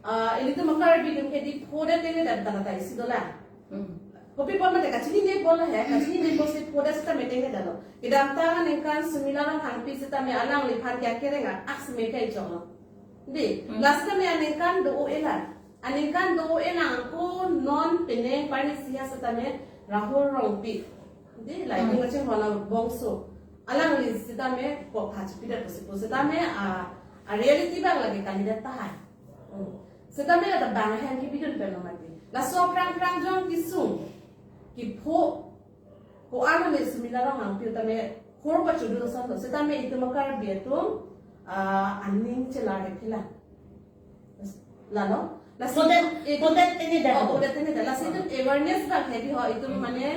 ah, ilitum a-Karbi atum ke di phoda tene dat tana ta isi dolang. Hmm. Kopi pon mate kachinine pon he, kachinine pon si phoda seta meeting ne dalo. Kedamtang aningkan Sumila Ronghangpi sitame alangliphan ke akereng a-ask me kai jong lo. Di, hmm, la sitame aningkan do-o-e lang. Aningkan do-o-e lang ko non penang parni siha sitame Rahul Rongpi. Di, la, hmm, itum kachinghon abangso. Alangli sitame ko phachi pidat pusi pu sitame a, a-reality bang lagi kandidat tahai. Hmm. Sitame la ta bang ahem kebidun pen lo mati. Laso aphrang aphrang jong kesung, kepho, ko-an ame Sumila Ronghangpi tame hor pachudun ason lo. Sitame itum a-Karbi atum, ah, aning chelar de pila. Lalo? Lasi phoda, itum phoda tene dat. Oh, phoda tene dat. Lasi itum awareness bang hedi ho, itum, hmm, mane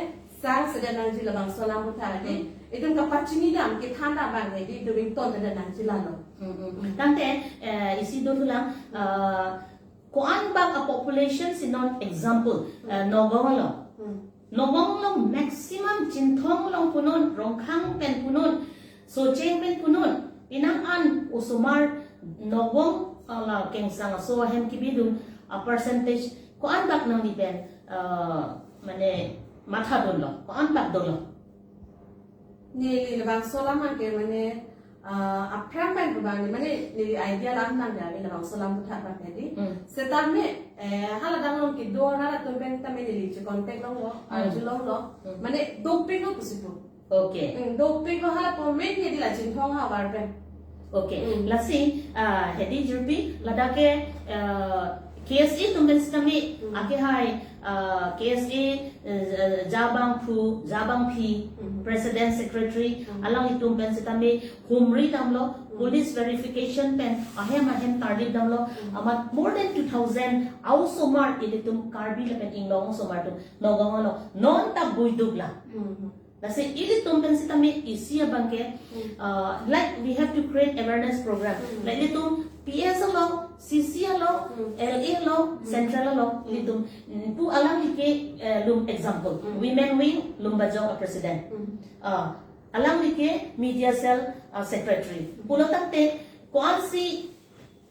sang sedan nangji labangso alam puthot di. Hmm. Itum kapachini dam, kethan dam bang hedi, itum ington sedan nangji lalo. Hmm, hmm. Hmm. Tangte, eh, isi dothulang, eh, ko-an bak a-population si non example, eh, Nagaon along. Hmm. Nagaon along maximum Chinthong along punon, Rongkhang pen punon, Socheng pen punon, penang an osomar Nagaon, ah, la kengsang aso ahem kebidun a-percentage ko-an bak nangli pen, ah, mane mathadun lo, ko-an bak dolo. Neli labangso alam ke mane, ah, aphrang pen pu bang ni, mane neli idea alam nang ya, neli labangso alam puthot bang tadi. Hmm. Sitame, eh, hala dak along kedo, hala atum pen tame neli che-contact longlo, hmm, arjulonglo. Hmm. Mane dopik lo pusi pu. Okay. Hmm, dopik lo hala pu main ke di la Chinthong havar pen. Okay. Hmm. Lasi, ah, hedi jirpi, ladak ke, ah, K S A atum pen sitame, hmm, akehai, ah, K S A, eh, Jabang Phu, Jabang Phi, hmm, President Secretary, hmm, alanglitum pen sitame humri damlo, hmm, police verification pen, ahem ahem tarlip damlo, hmm, amat more than two thousand a-osomar ilitum Karbi lapen Inglong osomar atum Nagaon along, non ta buiduk la. Hmm. Lasi ilitum pen sitame isi abang ke, hmm, uh, like we have to create awareness program. Hmm. Like ilitum P S along, C C along, hmm, L A along, hmm, central along, hmm, ilitum, mm, pu alangli ke, eh, lum example. Hmm. Women wing, Lumbajong a-president. Hmm. Ah, alangli ke media cell, ah, secretary. Hmm. Pulo tangte, ko-an si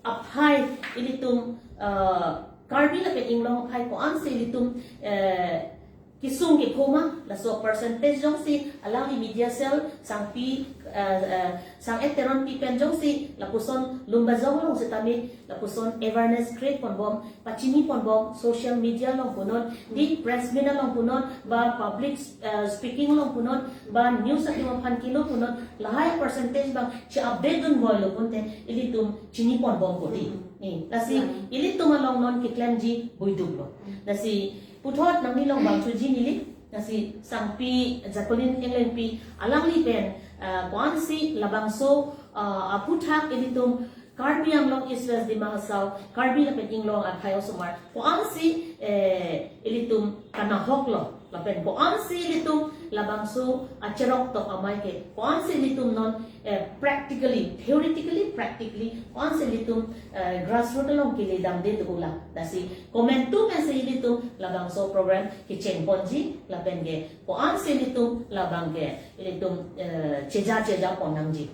aphai ilitum, ah, Karbi lapen Inglong aphai ko-an si ilitum, eh, kesung kekoma, laso percentage jongsi alangli media cell, Sangpi, eh, eh, Sang-et Teronpi pen jongsi, lapuson Lumbajong along sitame, lapuson awareness create ponbom, pachini ponbom, social media along punon, di press meet along punon, ba public, eh, speaking along punon, ba news atum aphan kilo punon, lahai percentage bang che-update dun boi lo pute, ilitum chini ponbom pute. Hmm. Ni, lasi, hmm, ilitum along non keklemji buiduk lo. Hmm. Lasi, puthot nangli along bang chuji neli, Lasi Sangpi Jacqueline Englengpi alangli pen, ah, ko-ansi labangso, ah, aphuthak ilitum Karbi Anglong East West Dima Hasao, Karbi lapen Inglong akhei osomar, ko-ansi, eh, ilitum kanahoklo, lapen ko-ansi ilitum labangso acheroktok amei ke, ko-ansi ilitum non, eh, practically, theoretically, practically, ko-ansi ilitum, eh, grassroot along kele damde tukula. Lasi komantu pensi ilitum labangso program kechengponji, lapen ke ko-ansi ilitum labang ke ilitum, eh, cheja cheja pon nangji.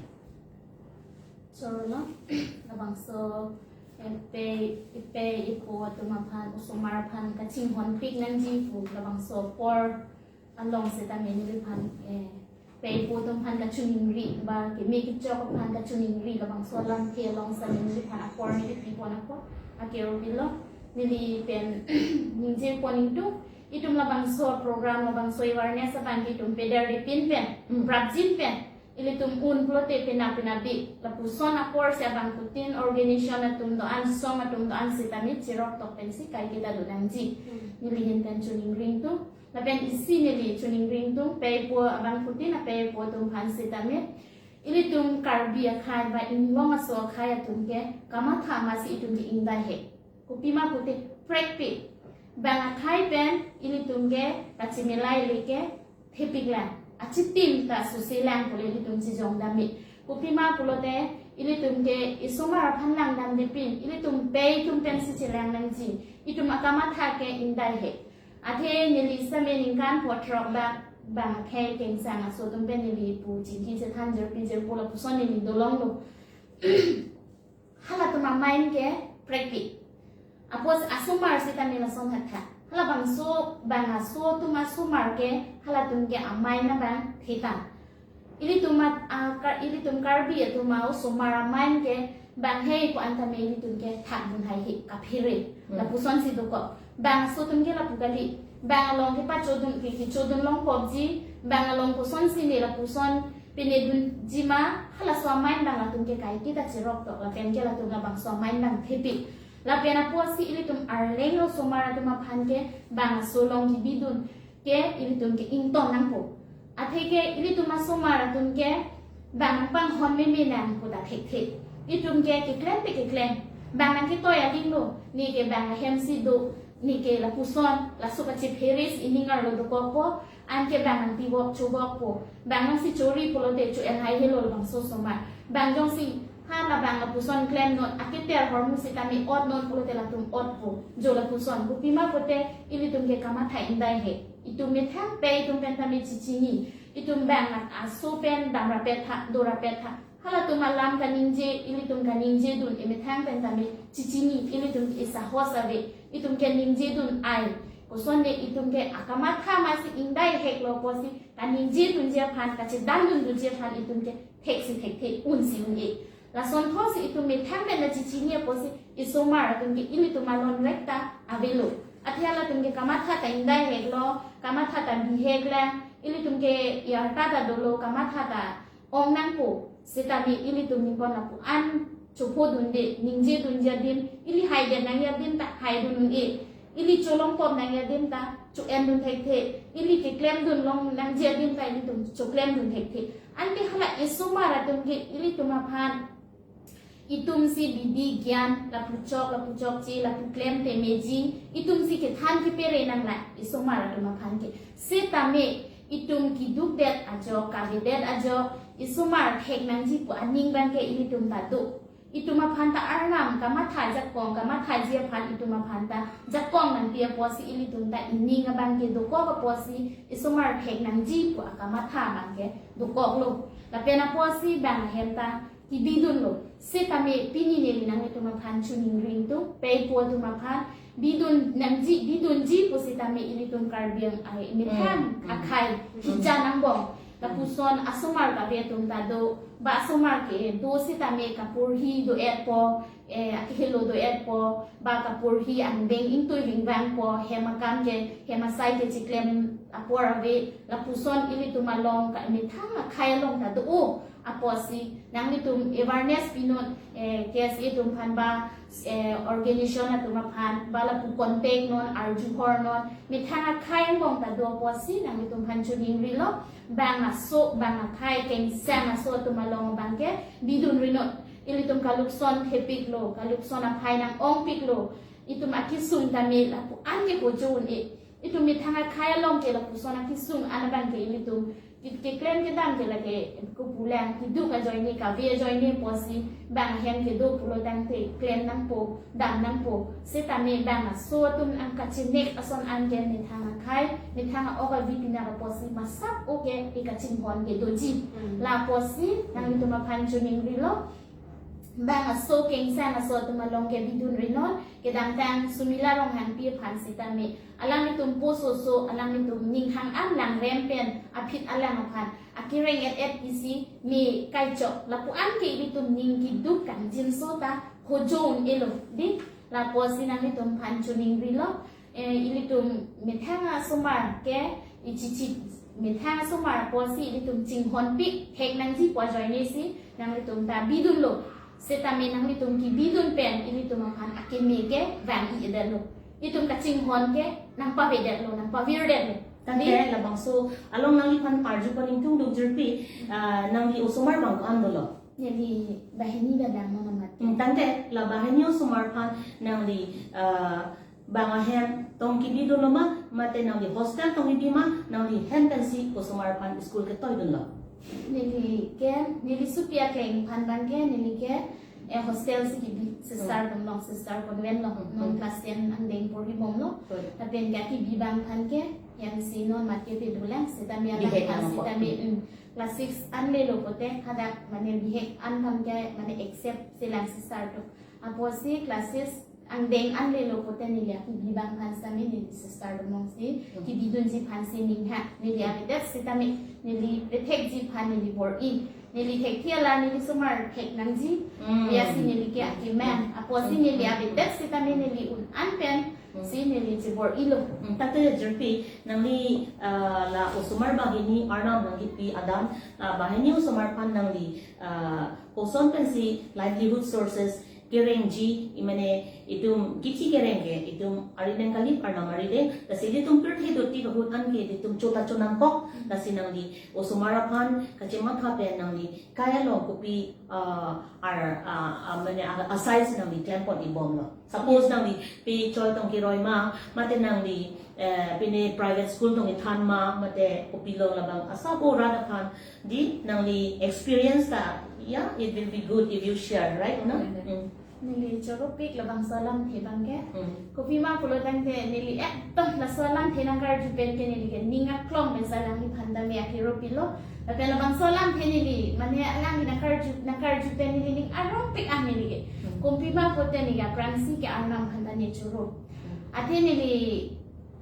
Chorolo, labangso, eh, pei, pei ipo atum aphan, osomar aphan kachinghonpik nangji pu labangso apor along setame neliphan, eh, pei ipo atum aphan kachiningri ba keme kechok aphan kachiningri labangso alamthe along setame neliphan apor neli pipon apot, akero pilo, neli pen ningje pon ingtung, itum labangso program, labangso awareness abang ke itum pederdepin pen, Hmm. prapjin pen, ilitum un pulote pena pena bi, lapuson apor si abangphutin organization atum do-an, song atum do-an setame cheroktok pensi kaiketa do nangji. Hmm. Neli ahin pen chiningri ingtung, lapen isi neli chiningri ingtung, pei ipo abangphutin, pei ipo atum aphan setame, ilitum Karbi akhei ba Inglong aso akhei atum ke kamatha masi itum ke ingdai he. Kopima pute prekpik. Bang akhei pen ilitum ke kachimilai le ke thepiklang. Achitim ta suselang pule ilitum chijong dami. Kopima pulote ilitum ke isomar aphan langdamdepin, ilitum pei atum pensi chelang nangji. Itum akamatha ke ingdai he. Athe neli setame ningkan pho throk bang, bang akhei kengsang aso atum pen neli pu chingki chethan jirpi jirpo lapuson neli dolonglo. Halatum amei ke prekpik. Apot asomar setame lason hattha. Halabangso, bang aso atum asomar ke, halatum ke amei abang theta. Ilitum at-, a, Kar-, ilitum Karbi atum osomar amei ke, bang hei ko-an tame ilitum ke thakdun haihe, kaphere. Hmm. Lapusonsi dokok. Bang aso atum ke lapu kali. Bang along kepachodun, ke, kechodun longpopji, bang along kosonsi ne lapuson pinedunji ma, halaso amei abang latum ke kaiketa cheroktok, lapen ke latum labangso amei abang thepik. Lapen apotsi ilitum Arleng osomar atum aphan ke bang aso along kebidun ke ilitum ke ington nangpo. Athe ke ilitum asomar atum ke bang nangpanghon meme nangpo ta thekthe. Itum ke keklem pe keklem. Bang nangketoi aling lo, ne ke bang ahemsi do, ne ke lapuson, laso kachiphere si ining arlo dokokpo, anke bang nangtivok chovokpo. Bang nangsi chori pulote cho-en haihelo labangso osomar. Bang jongsi ha labang lapuson klemnon, aketer ahormu setame otnon pulote latum otpo. Jo lapuson, kopima pute ilitum ke kamatha ingdai he. Itum methang pei atum pen tame chichini. Itum bang aso pen damrapet tha, dorapet tha. Halatum alam kaningje, ilitum kaningjedun, emethang pen tame chichini, ilitum ke isahos ave, itum ke ningjedun ai. Kosonde itum ke akamatha masi ingdai heklo pusi, kaningjedunji aphan, kachedandundunji aphan itum ke theksi thekthe, unsi un-e. Lason thosi itum methang pen ta chichini pusi, isomar atum ke ilitum alonrek ta avelo. Athe halatum ke kamatha ta ingdai heklo, kamatha ta bihek lang, ilitum ke yarta ta dolo, kamatha ta ong nangpo, setame ilitum ningpon lapu-an chophodunde, ningjedunji adim, ili haidet nangji adim ta haidun un-e, ili cholongpop nangji adim ta cho-endun thekthe, ili keklemdun long nangji adim ta ilitum choklemdun thekthe. Anke hala isomar atum ke ilitum aphan itumsi bidi gyan, lapu chok, lapu chokche, lapu klem temeji, itumsi kethan kepere nanglang, isomar atum aphan ke. Setame itum kedukdet ajok, kavedet ajok, isomar thek nangji pu aning abang ke ilitum ta do. Itum aphan ta arnam kamatha jakong, kamathaji aphan itum aphan ta jakong nangpi apotsi ilitum ta ining abang ke dokok apotsi isomar thek nangji pu akamatha abang ke dokoklo. Lapen apotsi bang ahem ta kebidunlo. Setame pini neli nanglitum aphan choningri ingtung, pei ipo atum aphan bidun nangji, bidunji pu setame ilitum Karbi Ang-, ai, methang Hmm. akhei Hmm. hija nangbong. Lapuson asomar kave atum ta do, ba asomar ke do setame kaporhi do-etpo, eh, akehelo do-etpo, ba kaporhi angdeng ingtui vingvangpo, hem akam ke, hem asai ke chiklem apor ave, lapuson ilitum along ka methang akhei along ta do-o. Apotsi nanglitum awareness pinon, eh, K S A atum aphan ba, eh, organization atum aphan ba lapu contact non, arju hor non, methang akhei angbong ta do apotsi nanglitum aphan choningrilo, bang aso, bang akhei, kengsang aso atum along abangke bidun rinon. Ilitum kalukson thepiklo, kalukson aphai nang-ongpiklo, itum akesung tame lapu-an ke hojo un-e. Itum methang akhei along ke lapuson akesung an abangke ilitum ke-, keklem kedam ke lake kepu lang, keduk ajoine, kave ajoine apotsi bang ahem kedo pulo tangte klem nangpo, dam nangpo. Setame bang aso atum ang kachinek ason an ke methang akhei, methang a-ok avi pinak apotsi masap o ke ikachinghon ke doji. Hmm. La apotsi nanglitum aphan choningrilo, bang aso kengsang aso atum along ke bidun rinon, kedamtang Sumila Ronghangpi aphan sitame alanglitum pososo, alanglitum ninghang an langrem pen aphit alam aphan akereng et et isi me kaichok, lapu-an ke ilitum ning keduk kangjinso ta hojo un-elo, dei. La apotsi nanglitum aphan choningrilo, eh, ilitum methang asomar ke ichichi, methang asomar apotsi ilitum chinghonpik thek nangji pu ajoine si nanglitum ta bidunlo. Setame nanglitum kebidun pen ilitum aphan akeme ke vang-i-edetlo. Itum kachinghon ke nangpavedetlo, nangpavirdetlo. Tangte dei, labangso along nangliphan arju pon ingtung duk jirpi, ah, nangli osomar bang ko-an dolo? Neli banghini bang dang non amat. Hmm, tangte la banghini osomar aphan nangli, ah, bang ahem tong kebidunlo ma, mate nangli hostel tong kebi ma, nangli hem pensi osomar aphan school ketoidunlo? Neli ke, neli sopi akleng aphan abangke, neli ke, eh, hostel si kebi, sister, hmm, atum along, sister convent along, hmm, non, hmm, class ten angdeng porhi bomlo. Hmm. Lapen ke kebi abang aphan ke, hem si non amat kepedulang, setame bihek alang aphan nang sitame, hmm, class six an lelo pote, hadak mane bihek an aphan ke, mane accept selang sister atum. Apotsi class six angdeng an lelo pote neli akebi abang aphan sitame neli sister atum along si, hmm, kebidunji aphan si ninghang. Neli avedet sitame neli vethekji aphan neli bor-i. Neli thekthe alar neli osomar thek nangji. Hmm. Biasi neli ke akemang. Apotsi, hmm, neli avedet sitame neli un-an pen, hmm, si neli chebor-ilo. Hmm, tangte jirpi nangli, ah, la osomar banghini arnam nangkepi adan, la banghini osomar aphan nangli, ah, koson pensi livelihood sources kerengji, i mane itum kithi kereng ke, itum arideng kalip arnam arideng, lasi ilitum pirthe doti ahut an ke ilitum chota chonangkok, lasi nangli osomar aphan kachematha pen nangli kai along kopi, ah, ar, ah, ah, mane a, asai si nangli klem pon ibomlo? Suppose nangli pe choi tong keroi ma, mate nangli, eh, pine private school tong kethan ma, mate kopilo, labang asabo rat aphan dei nangli experience ta, yeah, it will be good if you share, right, no? Hmm. Neli choropik labangso alamthe abangke. Hmm. Kopima pulo tangte neli ekdom laso alamthe nangkarju pen ke neli ke ning aklong pen si alangliphan tame akero pilo. Lapen labangso alamthe neli, mane alangli nangkarju, nangkarju pen neli ning aropik ah neli ke. Hmm. Kopima pote neli aphrangsi ke arnam aphan ta nechoro. Hmm. Athe neli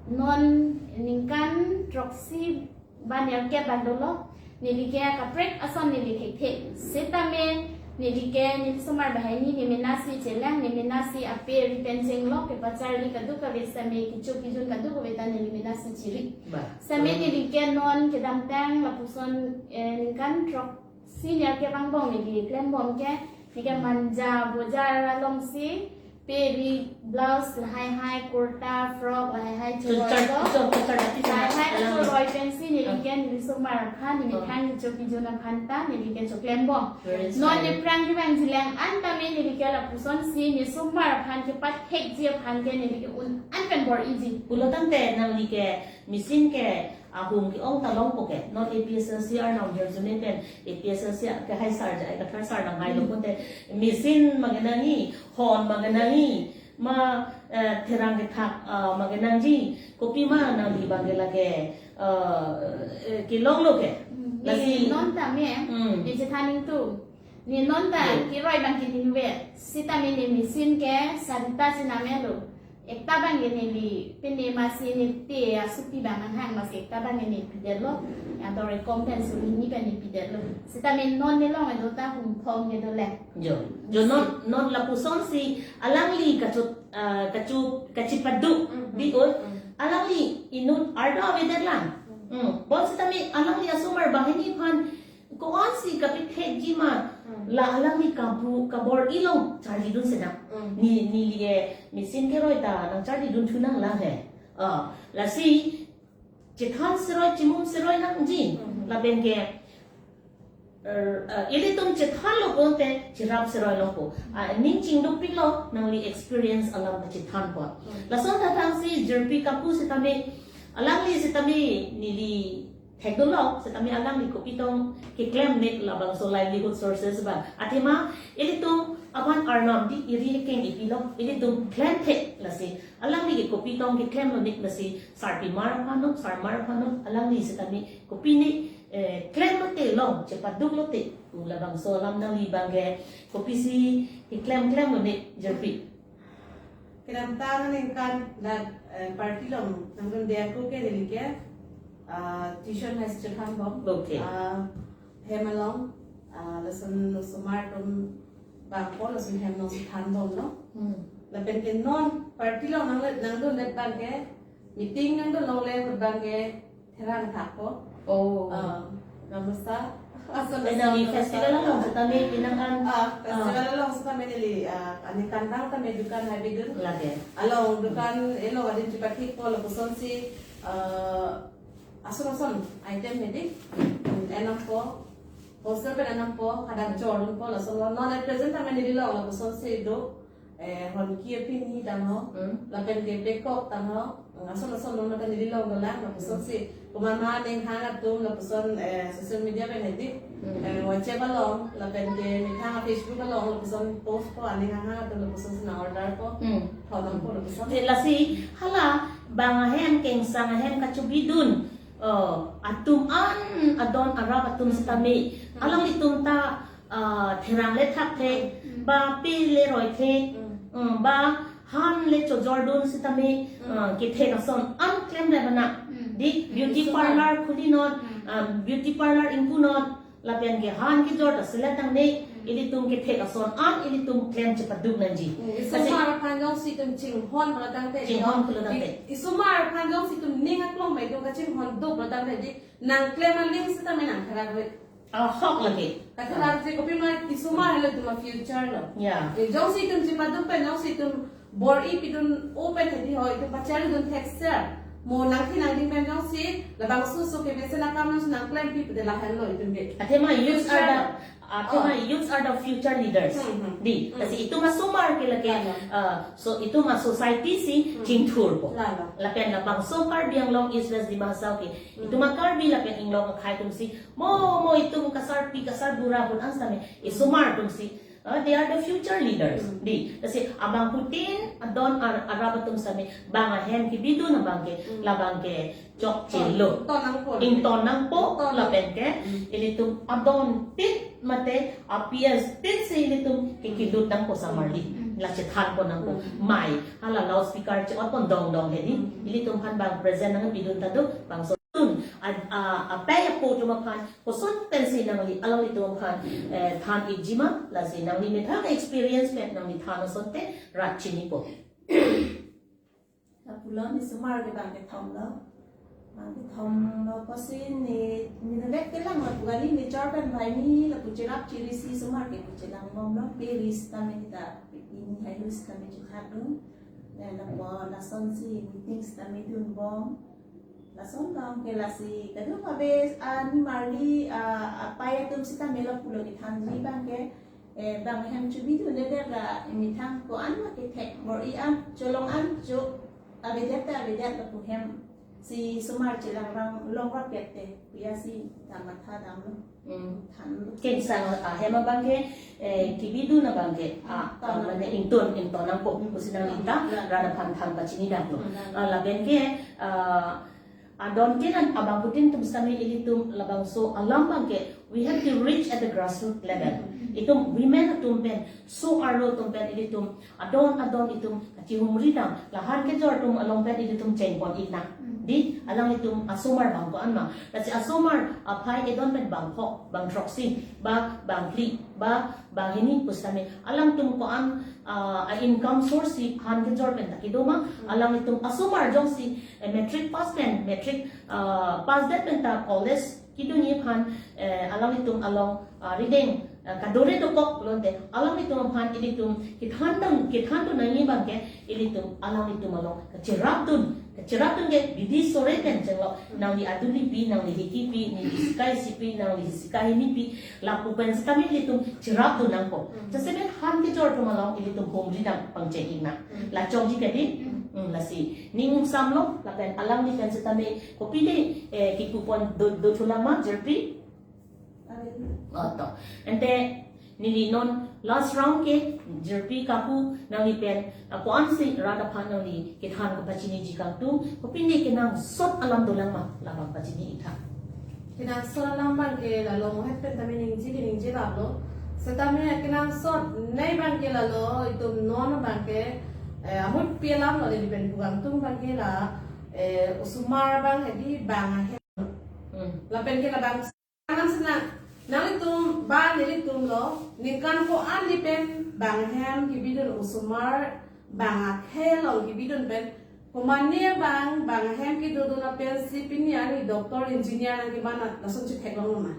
non ningkan throksi ba nerkep bang dolo, neli ke kaprek ason neli thekthe. Setame neli ke neli osomar banghini ne mena si chelang, ne mena si ape ri pen chenglok, kepacharli kadokave sitame, kecho kejun kadokave ta neli mena si chiri. Ba. Sitame neli ke non kedamtang lapuson, eh, ningkan throksi nerkep angbong neli klem bom ke, neli ke Manja Bazar along si pe ri blouse lahai hai, kurta, frock lahai hai, churoi church, lo. Church, church, church, lahai hai, church, churoi pensi neli ke neli osomar aphan, neli, ah, methang kecho kejun aphan ta neli ke choklem bom. Very nice. Non ne aphrang kevangji lang an tame neli ke lapuson si ne osomar aphan kepathekji aphan ke neli ke un-an pen bor-iji. Pulo tangte nangli ke machine ke ahum ke-ong ta longpo ke, non A P S L C arnam hirjume pen A P S L C ke hai sar jai, kathar sar nanghailo, hmm, pote machine ma kenangji, hon ma kenangji, ma, eh, therang kethak, ah, ma kenangji, kopima nangli abangke lake, eh, eh, kelonglo ke. Hmm, lasi ne non tame, hmm, ne chethan ingtung. Ne non ta, hmm, keroi abangke ne nuve. Sitame ne machine ke sarita si namelo. Ekta abangke neli, pine masi ne te asopi abang nanghang masi ekta abangke ne pidetlo. Ador ekom pen suri hini pen ne pidetlo. Sitame non ne long edo ta hum phong edo le. Jo. Jo, non, non lapuson si alangli kachot, ah, kachu, kachipadu, mhm, dei oi. Mhm. Alangli inut ardo avedet lang. Mhm. Hmm. Bonsitame alangli asomar banghini aphan Ko-ansi kapithekji ma, hmm, la alangli kabu kabor-i along charlidun sedang. Hmm. Ne, neli ke machine keroi ta nangcharlidun thu nanglang he. Ah, lasi chethan seroi, chimum seroi nangji. Hmm. Lapen ke, er, eh, ilitum chethanlo pulote cherap seroi longpo. Ah, ning chingdukpiklo nangli experience alam kachethanpo. Hmm. Lason thakthaksi jirpi kapu sitame, alangli sitame neli thekdunlo, sitame alangli kopi tong keklemnit labangso livelihood sources ba. Athema ilitum aphan arnam di eri keng ipilo, ilitum klemthek lasi. Alangli ke kopi tong keklemlonit lasi, sarpimar aphan non, sarmar aphan non, alangli sitame kopine, eh, klemlote long, chepaduklote, labangso alam nangli abang ke kopisi keklem klemlonit jirpi. Kedamtang aningkan la, eh, party along nangdunde ako ke neli ke, ah, tuition high school hanbom. Okay. Ah, hem along, ah, lason osomar atum bangpo, lason hem alongsi thanbomlo. Hmm. Lapen ke non party along nang, nangdunde abang ke, meeting nangdun longle ahut abang ke therang thakpo. Oh. Ah, namaste. Ason, eh, neli ason, festival along sitame pinang an. Ah, festival, ah, along sitame neli, ah, aningkan tang tame dukan habidun. Lake. Along dukan, elo adin chepathikpo lapusonsi, ah, ason ason item hedi. Enampo. Poster pen enampo, hadak jordunpo, lason lo. Non at present tame neli lo, lapusonsi do. Eh, honki apini tanglo, hmm, lapen ke pekok tanglo, ason ason lo mata neli lo dolang, lapusonsi, hmm, komat ma aning hang atum, lapuson, eh, social media pen hedi, hmm, eh, WhatsApp along, lapen ke methang Facebook along, lapuson postpo aning hang hang atum, lapusonsi nang-orderpo, hmm, thonangpo lapuson. Te lasi, hala, bang ahem, kengsang ahem kachobidun, oh, atum an, adon arap atum, hmm, sitame, hmm, alanglitum ta, ah, therang le thakthek, hmm, ba pe le roithek, hmm, hmm, ba han le chojordun sitame, hmm, ah, kethek ason an klemre mana. Hmm. Di, hmm, beauty, isomar, parlor khulinon, hmm, ah, beauty parlor ingkunon, lapen ke han kejor ta selet nangne, hmm, ilitum kethek ason an ilitum klem chepaduk nangji. Hmm. Kasi isomar aphan jongsi itum chinghon pulo tangte, chinghon pulo tangte, i-, isomar aphan jongsi itum ning aklong bai itum kachinghon duk pulo tangte di, nangklem aling sitame nang therak ave. Ahok lake. Katherak je kopima isomar helo itum a-future lo. Ya. Eh, jongsi itum chepaduk pen, jongsi itum bor-i pidun open hedi ho, itum pacharlidun thekser. Mo nangthi nangding pen jongsi labangso oso ke mesen akam nangsi nangklempi pulote lahenlo itum ke. Athema youths are the, future, athema, oh, youths are the future leaders. Hmm, hmm. Di, hmm, lasi itum asomar ke lake, lalo, ah, so itum a-society si, hmm, chingthurpo. Lalo. Lapen labangso Karbi Anglong East West Dima Hasao ke, hmm, itum a-Karbi lapen inglong akhei atumsi, mo, mo itum kasarpi, kasarbura ahut an sitame, isomar atumsi, ah, they are the future leaders. Hmm. Di, lasi abangphutin adon ar-, arap atum sitame, bang ahem kebidun abang ke, hmm, labang ke chokchelo. Ton, ton nangpo. Ington nangpo, ton nang-, lapen ke, hmm, ilitum adon pit mate, a-P S pit si ilitum ke, hmm, kilut nangpo samarli. Hmm. La chethanpo nangpo. Hmm. Mai, hala loudspeaker che-otpon dongdong hedi. Hmm. Ilitum aphan bang present nangpidun ta do, bangso tun, a, a, apei apo atum aphan, koson pensi nangli, alanglitum aphan, eh, than-ikji ma, lasi nangli methang experience pen nangli than asonte, rat chinipo. Lapulo, ne isomar ke bang kethom lo. Bang kethom lo pusi ne, ne nangvek kelang lapu kali, ne chor pen banghini lapu cherap chiri si isomar ke pu chelangbomlo, pe ri sitame ne ta, pini haihui sitame chethakdun. Eh, lapu lasonsi meeting sitame dunbom. Lason bang ke lasi, kadokave, ah, nimarli, ah, apei atum sitame lapulo kethanji bang ke, eh, bang hem chobidundedet ra, methang ko-an ma kethek bor-i an, cholong an cho, avedet ta avedet lapu hem si isomar chelangrang longrap pet te, pu ya si ta matha damlo. Hmm. Thanlo. Kengsang ahem abang ke, eh, kebidun abang ke, ah, ton, ah, mane nang-, ington, ington nangpo, hmm, pusi nangli ta, hmm, rat aphan than pachini damlo. Hmm. Ah, lapen ke, ah, adon tin an abangphutin atum sitame ilitum labangso alam abang ke, we have to reach at the grassroots level. Hmm. Itum women atum pen, so-arlo atum pen ilitum, adon adon itum kachihumri dam, la han kejor atum along pen ilitum chengpon-ik nang. Hmm. Di, alanglitum asomar bang ko-an ma. Lasi asomar aphai edon pen bang phok, bang throksi, ba bang phli, ba banghini pusitame, alangtum ko-an, ah, a-income source si han kejor pen ta kedo ma, hmm, alanglitum asomar jongsi, eh, matric pass pen, matric, ah, passdet pen ta college Idun ni aphan, eh, alanglitum along, ah, rideng, ah, kadore dokok pulote, alanglitum aphan ilitum kethan dam, kethan dun nangji abangke, ilitum alanglitum along kacherap dun, kacherap dun ke bidi sore pen chenglo, nangli adun ni pi, nangli hiki pi, neli sika isi pi, nangli sika hini pi, lapu pen setame ilitum cherap dun nangpo. Hmm. Jasemet han kejor atum along ilitum humri nang pangcheng-ik nang. Hmm. La chongji kadi, hmm, lasi ning samlo, lapen alangli pen setame kopine, eh, kikupon do, do thulama, jirpi? Oh, to. Ante, neli non last round ke, jirpi kapu nangli pen, ah, ko-ansi rat aphan nangli kethan kapachiniji kangtung, kopine kenangsot alam dolang ma, labang pachini-ik tha. Kenangsot alam abangke lalo mohet pen tame ningje ke ningje laplo. Setame kenangsot nei abangke lalo itum non abangke, eh, amut pi alam lo, neli pen pu kangtung abangke la, eh, osomar abang hedi bang ahem. Hmm. Lapen ke labang Nang sena, nanglitum ba nelitum lo, ningkan ko-an ni pen bang ahem kebidun, osomar bang akhei along kebidun pen, komane bang, bang ahem kedodun apensi pini arni doctor, engineer nangkeman lason chetheklong ma?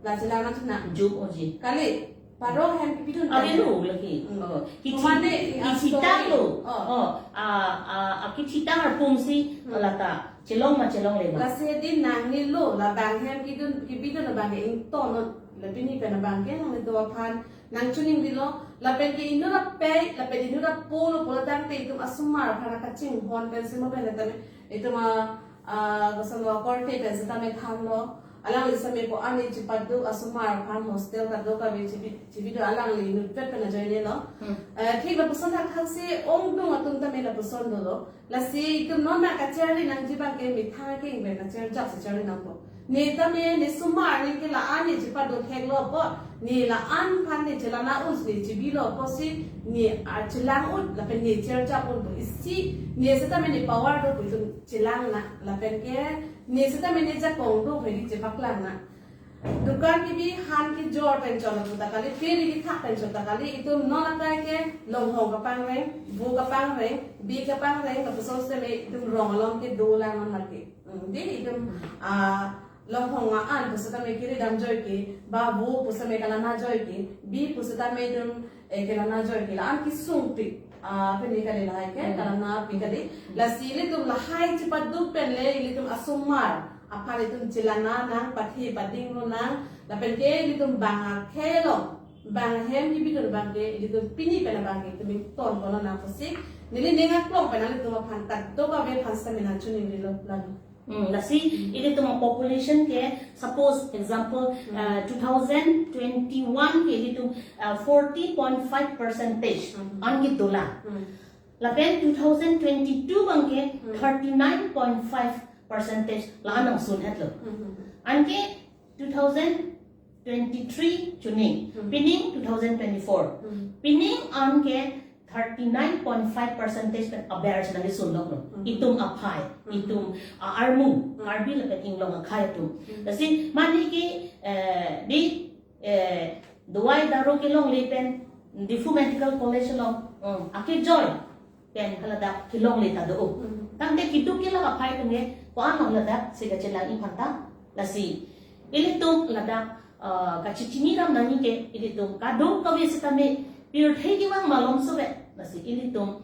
La chelang nang chena. Jum oji. Kali, paro ahem kebidun pen. Avelo lagi. Hmm. Oh. Kichi-, komane, ah, kichitang story lo. Oh. Oh, ah, ah, ah, kichitang arpumsi, hmm, lata. Chelong ma chelongle ma? Lasi di nangnelo, la bang ahem kedun, kebidun abangke ingtonnon, la pini pen abangke nangli do aphan nangchiningrilo, lapen ke inut apei, lapen inut apo lo pulo tangte itum asomar aphan kachinghon pen simo pen tame, itum a, a, kosonlo korte pen setame thanlo, alangli same ko-an ni chepaduk asomar aphan hostel kadokave chebi-, chebido alangli inutvet pen ajoinelo. Hmm. Eh, thik lapuson thakthak si ongdung atum tame lapuson dolo. Lasi itum non nang kacharli nangji abangke methang akeng pen kacherjap si charli nangpo. Ne tame ne somar ne ke la-an ne chepaduk theklo apot, ne la-an aphan ne chelang un, ne chebilo apotsi ne archelang un lapen ne cherjap unpo. Isi ne setame ne power dopo itum chelang nang, lapen ke ne setame ne jakong do hedi chepaklang nang. Dukan kebi han kejor pen chot lapu ta kali, peri kethak pen chot ta kali, itum non akai ke longhong kapangreng, vo kapangreng, bi kapangreng, lapuson setame itum rong along ke dolang non mati. Hmm, di itum, ah, longhong a-an pu setame kiri dam joike, ba vo pu setame kalang na joike, bi pu setame itum, eh, kalang na joike, la-an kesung pik, ah, pini kali lahai ke, hmm, kalang na pik kali. Hmm. Lasi ilitum lahai chepaduk pen le, ilitum asomar aphan itum chelang nang, pathe padinglo nang, lapen ke ilitum bang akhei along, bang ahem kebidun abangke, ilitum pini pen abangke itum ingtonponlo nang pusi, neli ning aklong pen nanglitum aphan kadokave aphan setame nangchiningrilo lang. Hmm, lasi ilitum population ke, suppose example, hmm, uh, two thousand twenty-one ke ilitum, uh, forty point five percentage, hmm, an ke dolang. Hmm. Lapen two thousand twenty-two abangke, hmm, thirty-nine point five percentage la-an nangsun hetlo. Hmm, hmm, hmm. Anke two thousand twenty-three chuning, hmm, pining two thousand twenty-four. Hmm. Pining anke thirty-nine point five percentage pen aber si nangli sunloklo. Hmm. Itum aphai, hmm, itum, ah, armu, hmm, Karbi lapen inglong akhei atum. Hmm. Lasi mane ke, eh, di, eh, dawai daru kelongle pen Diphu Medical College along, hmm, akejoi pen haladak kelongle ta do. Hmm. Tangte keduk kelak aphai atum ke ko-an haladak si kachelang-ik aphan ta. Lasi ilitum ladak, ah, kachechini ram nangji ke ilitum kadokave setame pirthe kevang malom sove. Lasi ilitum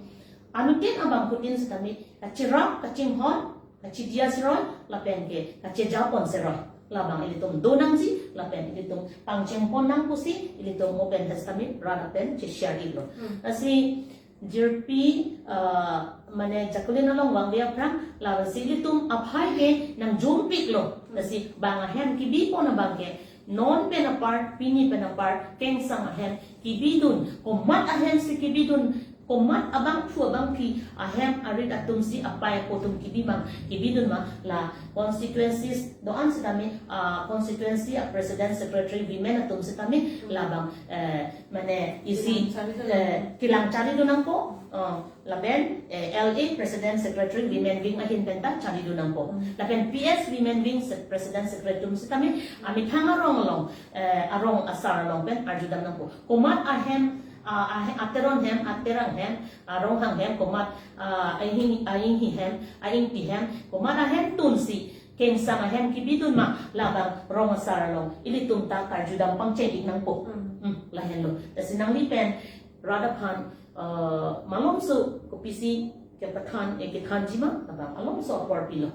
anuttin abangphutin setame kacherap kachinghon, kachedia seroi, lapen ke kachejapon seroi. Labang ilitum do nangji, lapen ilitum pangchengpon nang pusi, ilitum mo pen setame rat apen che-share-iklo. Hmm. Lasi jirpi, ah, mane jakulin along vangve aphrang, lasi ilitum aphai ke nangjumpiklo. Hmm. Lasi bang ahem kebipon abangke, non pen apar, pini pen apar, kengsang ahem kebidun, komat ahem si kebidun, komat abangphu abangphi ahem arit atum si apei apo atum kebi ma, kebidun ma, la constituencies do-an setame, ah, constituency a president secretary women atum setame, hmm, labang, eh, mane isi, kelang charlidun, eh, nang, kelang charlidun nangpo, oh, lapen, eh, L A president secretary women wing ahin pen ta charlidun nangpo. Hmm. Lapen P S women wing se-, president secretary atum setame amethang arong along, eh, arong asar along pen arjudam nangpo. Komat ahem, ah, ah, ateron hem, aterang hem, aronghang hem, komat, ah, aing, ainghi hem, aingpi hem, komat ahem tunsi, Kengsang ahem kebidun ma, labang rong asar along ilitum ta karjudam pangcheng-ik nangpo. Hmm. Hmm, lahenlo. Lasi nangli pen rat aphan, eh, malomso kopisi kepathan, eh, kethanji ma, labang malomso apor pilo.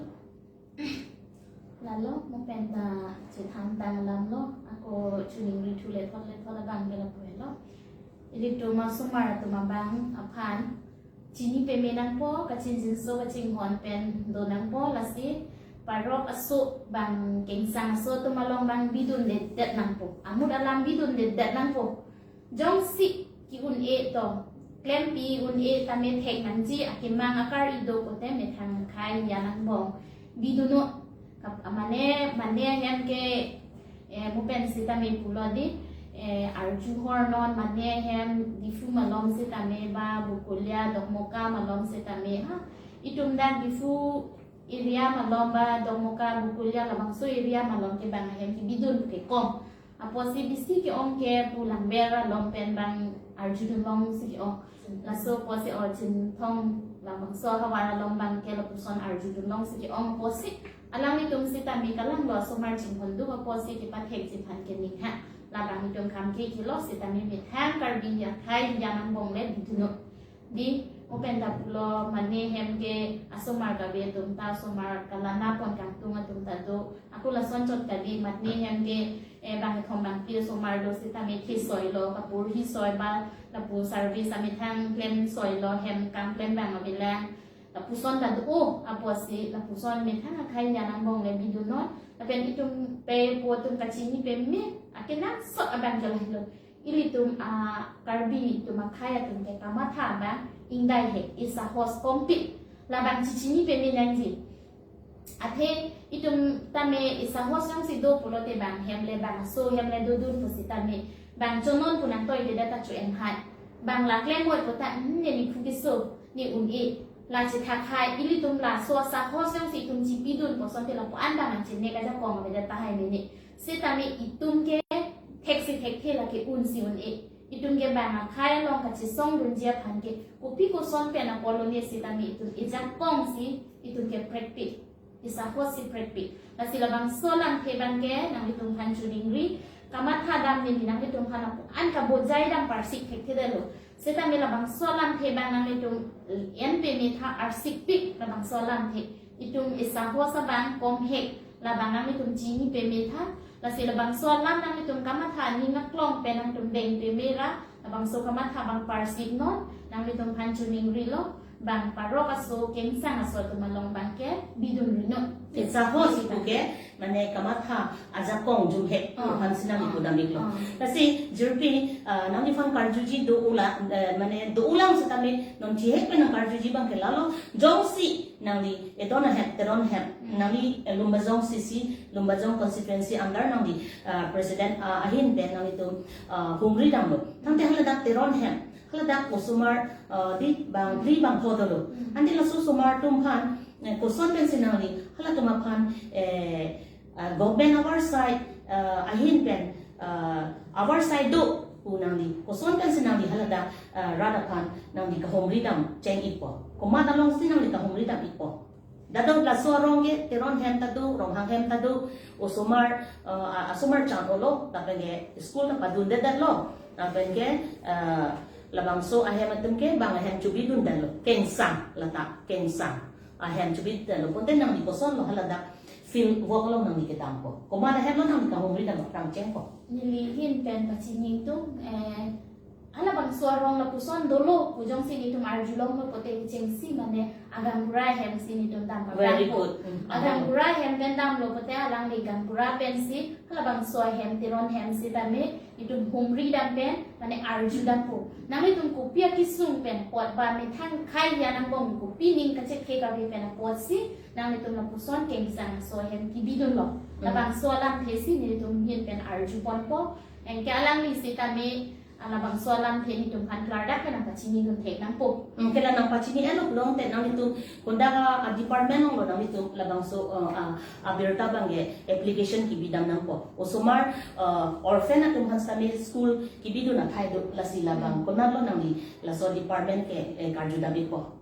Lalo, mo pen ta chethan tang alam lo, ako chiningri thu lethot lethot abang ke lapu helo. Ilitum asomar atum abang aphan chini peme nangpo, kachinjinso kachinghon pen do nangpo, lasi parok aso bang kengsang aso atum along bang bidundedet nangpo. Amut alam bidundedet nangpo. Jongsi ke-un-e to, klempi un-e tame thek nangji, akemang akar-i do pote methang akhei ya nangbong bidunnon. Kap-, mane, mane ahem ke, eh, mo pen sitame pulo di, eh, arju hornon, mane ahem Diphu malom sitame ba Bokolia, Dokmoka malom sitame, ha. Itum dak Diphu area malom ba Dokmoka, Bokolia, labangso area malom ke bang ahem kebidun ke kom. Apotsi bisi ke-ong ke pu Langber along pen bang arjudun longsi ke-ong. Laso apotsi o Chinthong labangso ahavar along bang ke lapuson arjudun longsi ke-ong apotsi alanglitum sitame kalanglo asomar chinghon do apotsi kepathekji aphan ke ning ha. Labang itum kam ke kilo sitame methang Karbi akhei ya nangbong le bidunnon. Di, mo pen ta pulo, mane ahem ke asomar kave atum ta asomar kalana pon kangtung atum ta do. Ako lason chot kali, mane ahem ke, eh, bang kethom bangphli asomar do sitame thi soilo, kapur hi soi ba, lapu service amethang klem soilo, hem kam klem bang avelang. Lapuson ta do, o, apotsi, lapuson methang akhei ya nangbong le bidunnon. Lapen itum pe po atum kachini peme, akenangsot abang ke lahelo. Ilitum a Karbi atum akhei atum ke kamatha abang ingdai he, isahos kompik. Labang chechini peme nangji. Athe itum tame isahos jongsi do pulote bang hem le bang aso hem le dodun pusitame bang chonon pu nangtoidedet ta cho-en hai. Bang la klem moi pu ta, hmm, neli phu keso, ne un-e. La chethak hai, ilitum laso asahos jongsi itum chipidun pu asonte lapu-an bang nangchinine kajakong avedet tahai mene. Sitame itum ke theksi thekthe lake unsi un-e. Itum ke bang akhei along kachesongdunji aphan ke kopi koson pen apor lone sitame itum ejakong si itum ke prekpik. Isahos si prekpik. Lasi labangso alamthe abang ke nanglitum aphan chiningri, kamatha dam neli nanglitum aphan lapu-an kabojai dam parsik thekthedetlo. Sitame labangso alamthe abang nanglitum en peme tha arsikpik labangso alamthe. Itum isahos abang komhek, labang nanglitum chini peme tha, lasi labangso alam nanglitum kamatha ning aklong pen nangtum deng peme ra, labangso kamatha abang parsiknon, nanglitum aphan chiningrilo, bang parok aso, kengsang aso atum along abang ke bidunrinon. Isahos ipu ke, mane kamatha ajakong jumhek, oh, aphan si nangli, oh, pudamiklo. Oh. Lasi, jirpi, ah, nangliphan karjuji do-ulang, eh, mane do-ulang sitame, non chihek pen nangkarjuji abang ke lalo, jongsi nangli, Eton ahem, Teron ahem, hmm, nangli, eh, Lumbajong C C, Lumbajong constituency under nangli, ah, president, ah, ahin pen nanglitum, ah, humri damlo. Tangte haladak Teron ahem, haladak osomar, ah, di bang, hmm, phli bangpho dolo. Hmm. Ante laso osomar atum aphan, eh, koson pensi nangli, halatum aphan, eh, ah, government our side, ah, ahin pen, ah, our side do pu nangli, koson pensi nangli haladak, ah, rat aphan nangli kahumri dam cheng-ikpo. Komat alongsi nangli kahumri dam-ikpo. Dak do laso arong ke Teron ahem ta do, Ronghang ahem ta do, osomar, ah, asomar chan olo, lapen ke school ta padundedetlo, lapen ke, ah, labangso ahem atum ke bang ahem chobidundetlo, kengsang lata, kengsang ahem chobidundetlo, pote nangli kosonlo haladak field work along nangli kedampo. Komat ahem lo nangli kahumri dam aphrang chengpo. Neli ahin pen pachini tung, eh, halabangso arong lapuson dolo pu jongsi netum arjulonglo pote chengsi mane agaonbura ahem si netum dam aphrang po. Very good. Hmm. Agaonbura ahem pen damlo pote alangli gaonbura pensi halabangso ahem Teron ahem sitame netum humri dam pen mane arju dampo. Nanglitum kopi akesung pen apot ba methang akhei ya nangbong kopi ning kachekhe kave pen apotsi nanglitum lapuson kengsang aso ahem kebidunlo. Hmm. Labangso alamthe si netum ahin pen arju ponpo. Anke alangli sitame, ah, labangso alamthe netum aphan klardak pen nangpachinidun thek nangpo. Hmm, ke la nangpachini-etlo pulote nanglitum konat a, a department alonglo nanglitum labangso, ah, ah, abirta abang ke application kebi dam nangpo. Osomar, ah, orphan atum aphan sitame school kebidun athai do, lasi labang, hmm, konatlo nangli laso department ke, eh, karju dam-ikpo.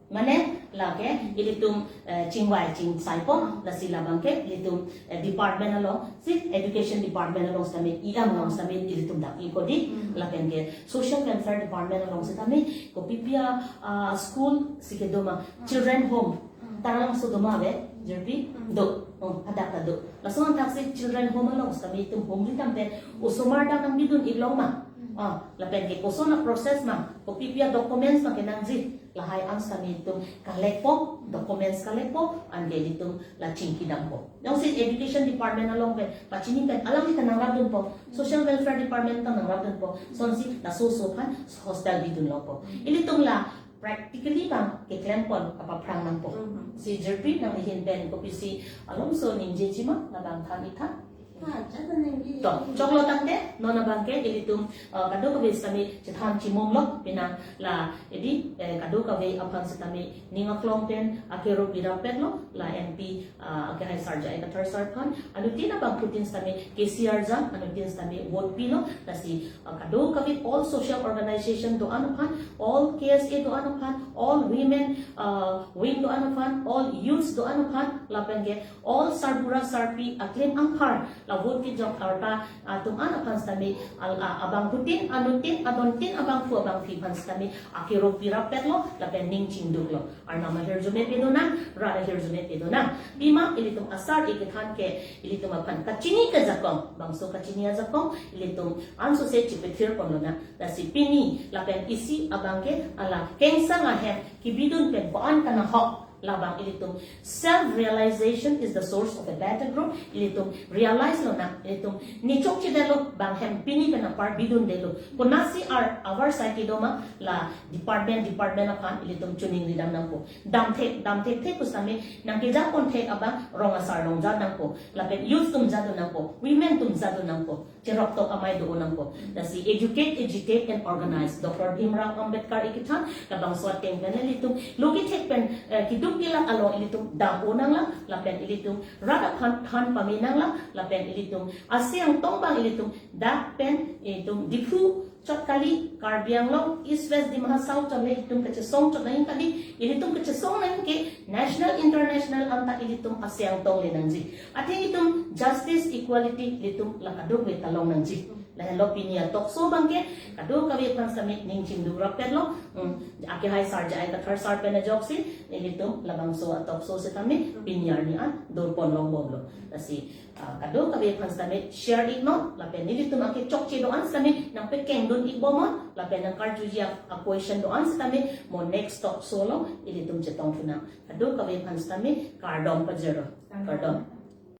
Mane, Lake ilitum eh, chingvai chingsaipo, lasi labang ke ilitum eh, department along, si education department along sitame, E M along sitame ilitum dak iko di, lapen ke social welfare department along sitame kopi pia ah, school si kedo ma, children home, tarang so do ma ave, jirpi do, oh, hadak ta do. Lason thak si children home along sitame itum home ri tam pen osomar dak nangbidun ik long ma, ah, lapen ke koson a process ma, kopi pia documents ma kenangji, lahai an sitame itum collect po, documents collect po, anke itum la chingki dampo. Jongsi education department along pen pachini pen alangli ta nangrapdunpo, social welfare department ta nangrapdunpo, sonsi laso so aphan hostel bidun longpo. Ilitum la practically bang keklem pon kapaphrang nangpo. Si jirpi nangli ahin pen kopisi alongso ningjeji ma, labang than ik tha. Ah, jada ningje. To, choklo tangte, non abang ke ilitum eh, kadokave sitame chethan chimum lo, penang la edi eh, kadokave aphan sitame ning aklong pen akerop irap pen lo, la M P ah, akehai Sar J I Kathar sir aphan, anuttin abangphutin sitame K C R jam, anuttin sitame vote pilo, lasi ah, kadokave all social organization do-an aphan, all K S A do-an aphan, all women ah, wing do-an aphan, all youths do-an aphan, lapen ke all sarbura sarpi aklem anghar, la vote kejok arta atum an aphan sitame al- a- abangphutin, anuttin, adontin, abangphu abangphi aphan sitame akerop irap pen lo, lapen ning chingduk lo. Arnam ahirjume pedonang, rat ahirjume pedonang. Pima ilitum asar ikethan ke ilitum aphan kachini kajakong, bangso kachini ajakong ilitum ansose chipethir pon lonang. Lasi pini lapen isi abang ke ala kengsang ahem kibidun pen ko-an kanahok, labang ilitum self realization is the source of a better growth. Ilitum realize lonang, ilitum ne chokchedetlo, bang hem pini pen apar bidundetlo. Konasi ar our side kedo ma, la department department aphan ilitum chiningri dam nangpo. Damthek damthekthe pu sitame nangkejapon thek abang rong asar along ja nangpo, lapen youth atum jadun nangpo, women atum jadun nangpo, cherok tok amei do nangpo. Lasi educate, agitate and organize, Doctor Bhimrao Ambedkar ikethan, labangso ateng pen ilitum lo kethek pen eh, keduk kelak along ilitum dam-o nanglang, lapen ilitum rat aphan than pame nanglang, lapen ilitum aseng tong bang ilitum dak pen ilitum Diphu chot kali, Karbi Anglong, East West, Dima Hasao chot le itum kachesong chot nangji kali, ilitum kachesong nangji ke national international anta ilitum aseng tong le nangji. Athe itum justice, equality ilitum la kadokave ta long nangji. Lahenlo pini a-talk show abang ke kadokave aphan sitame ning chingduk rap pen lo. Hmm. Akehai Sar J I Kathar sir pen ajoksi ilitum labangso a-talk show sitame pini arni an dopon longbomlo. Lasi ah, kadokave aphan sitame share ik non, lapen nelitum ake chokche do-an sitame nangpekeng dun ik bomnon, lapen nangkarjuji a-question do-an sitame mo next talk show along ilitum chetong thunang. Kadokave aphan sitame kardom pajirlo. Kardom.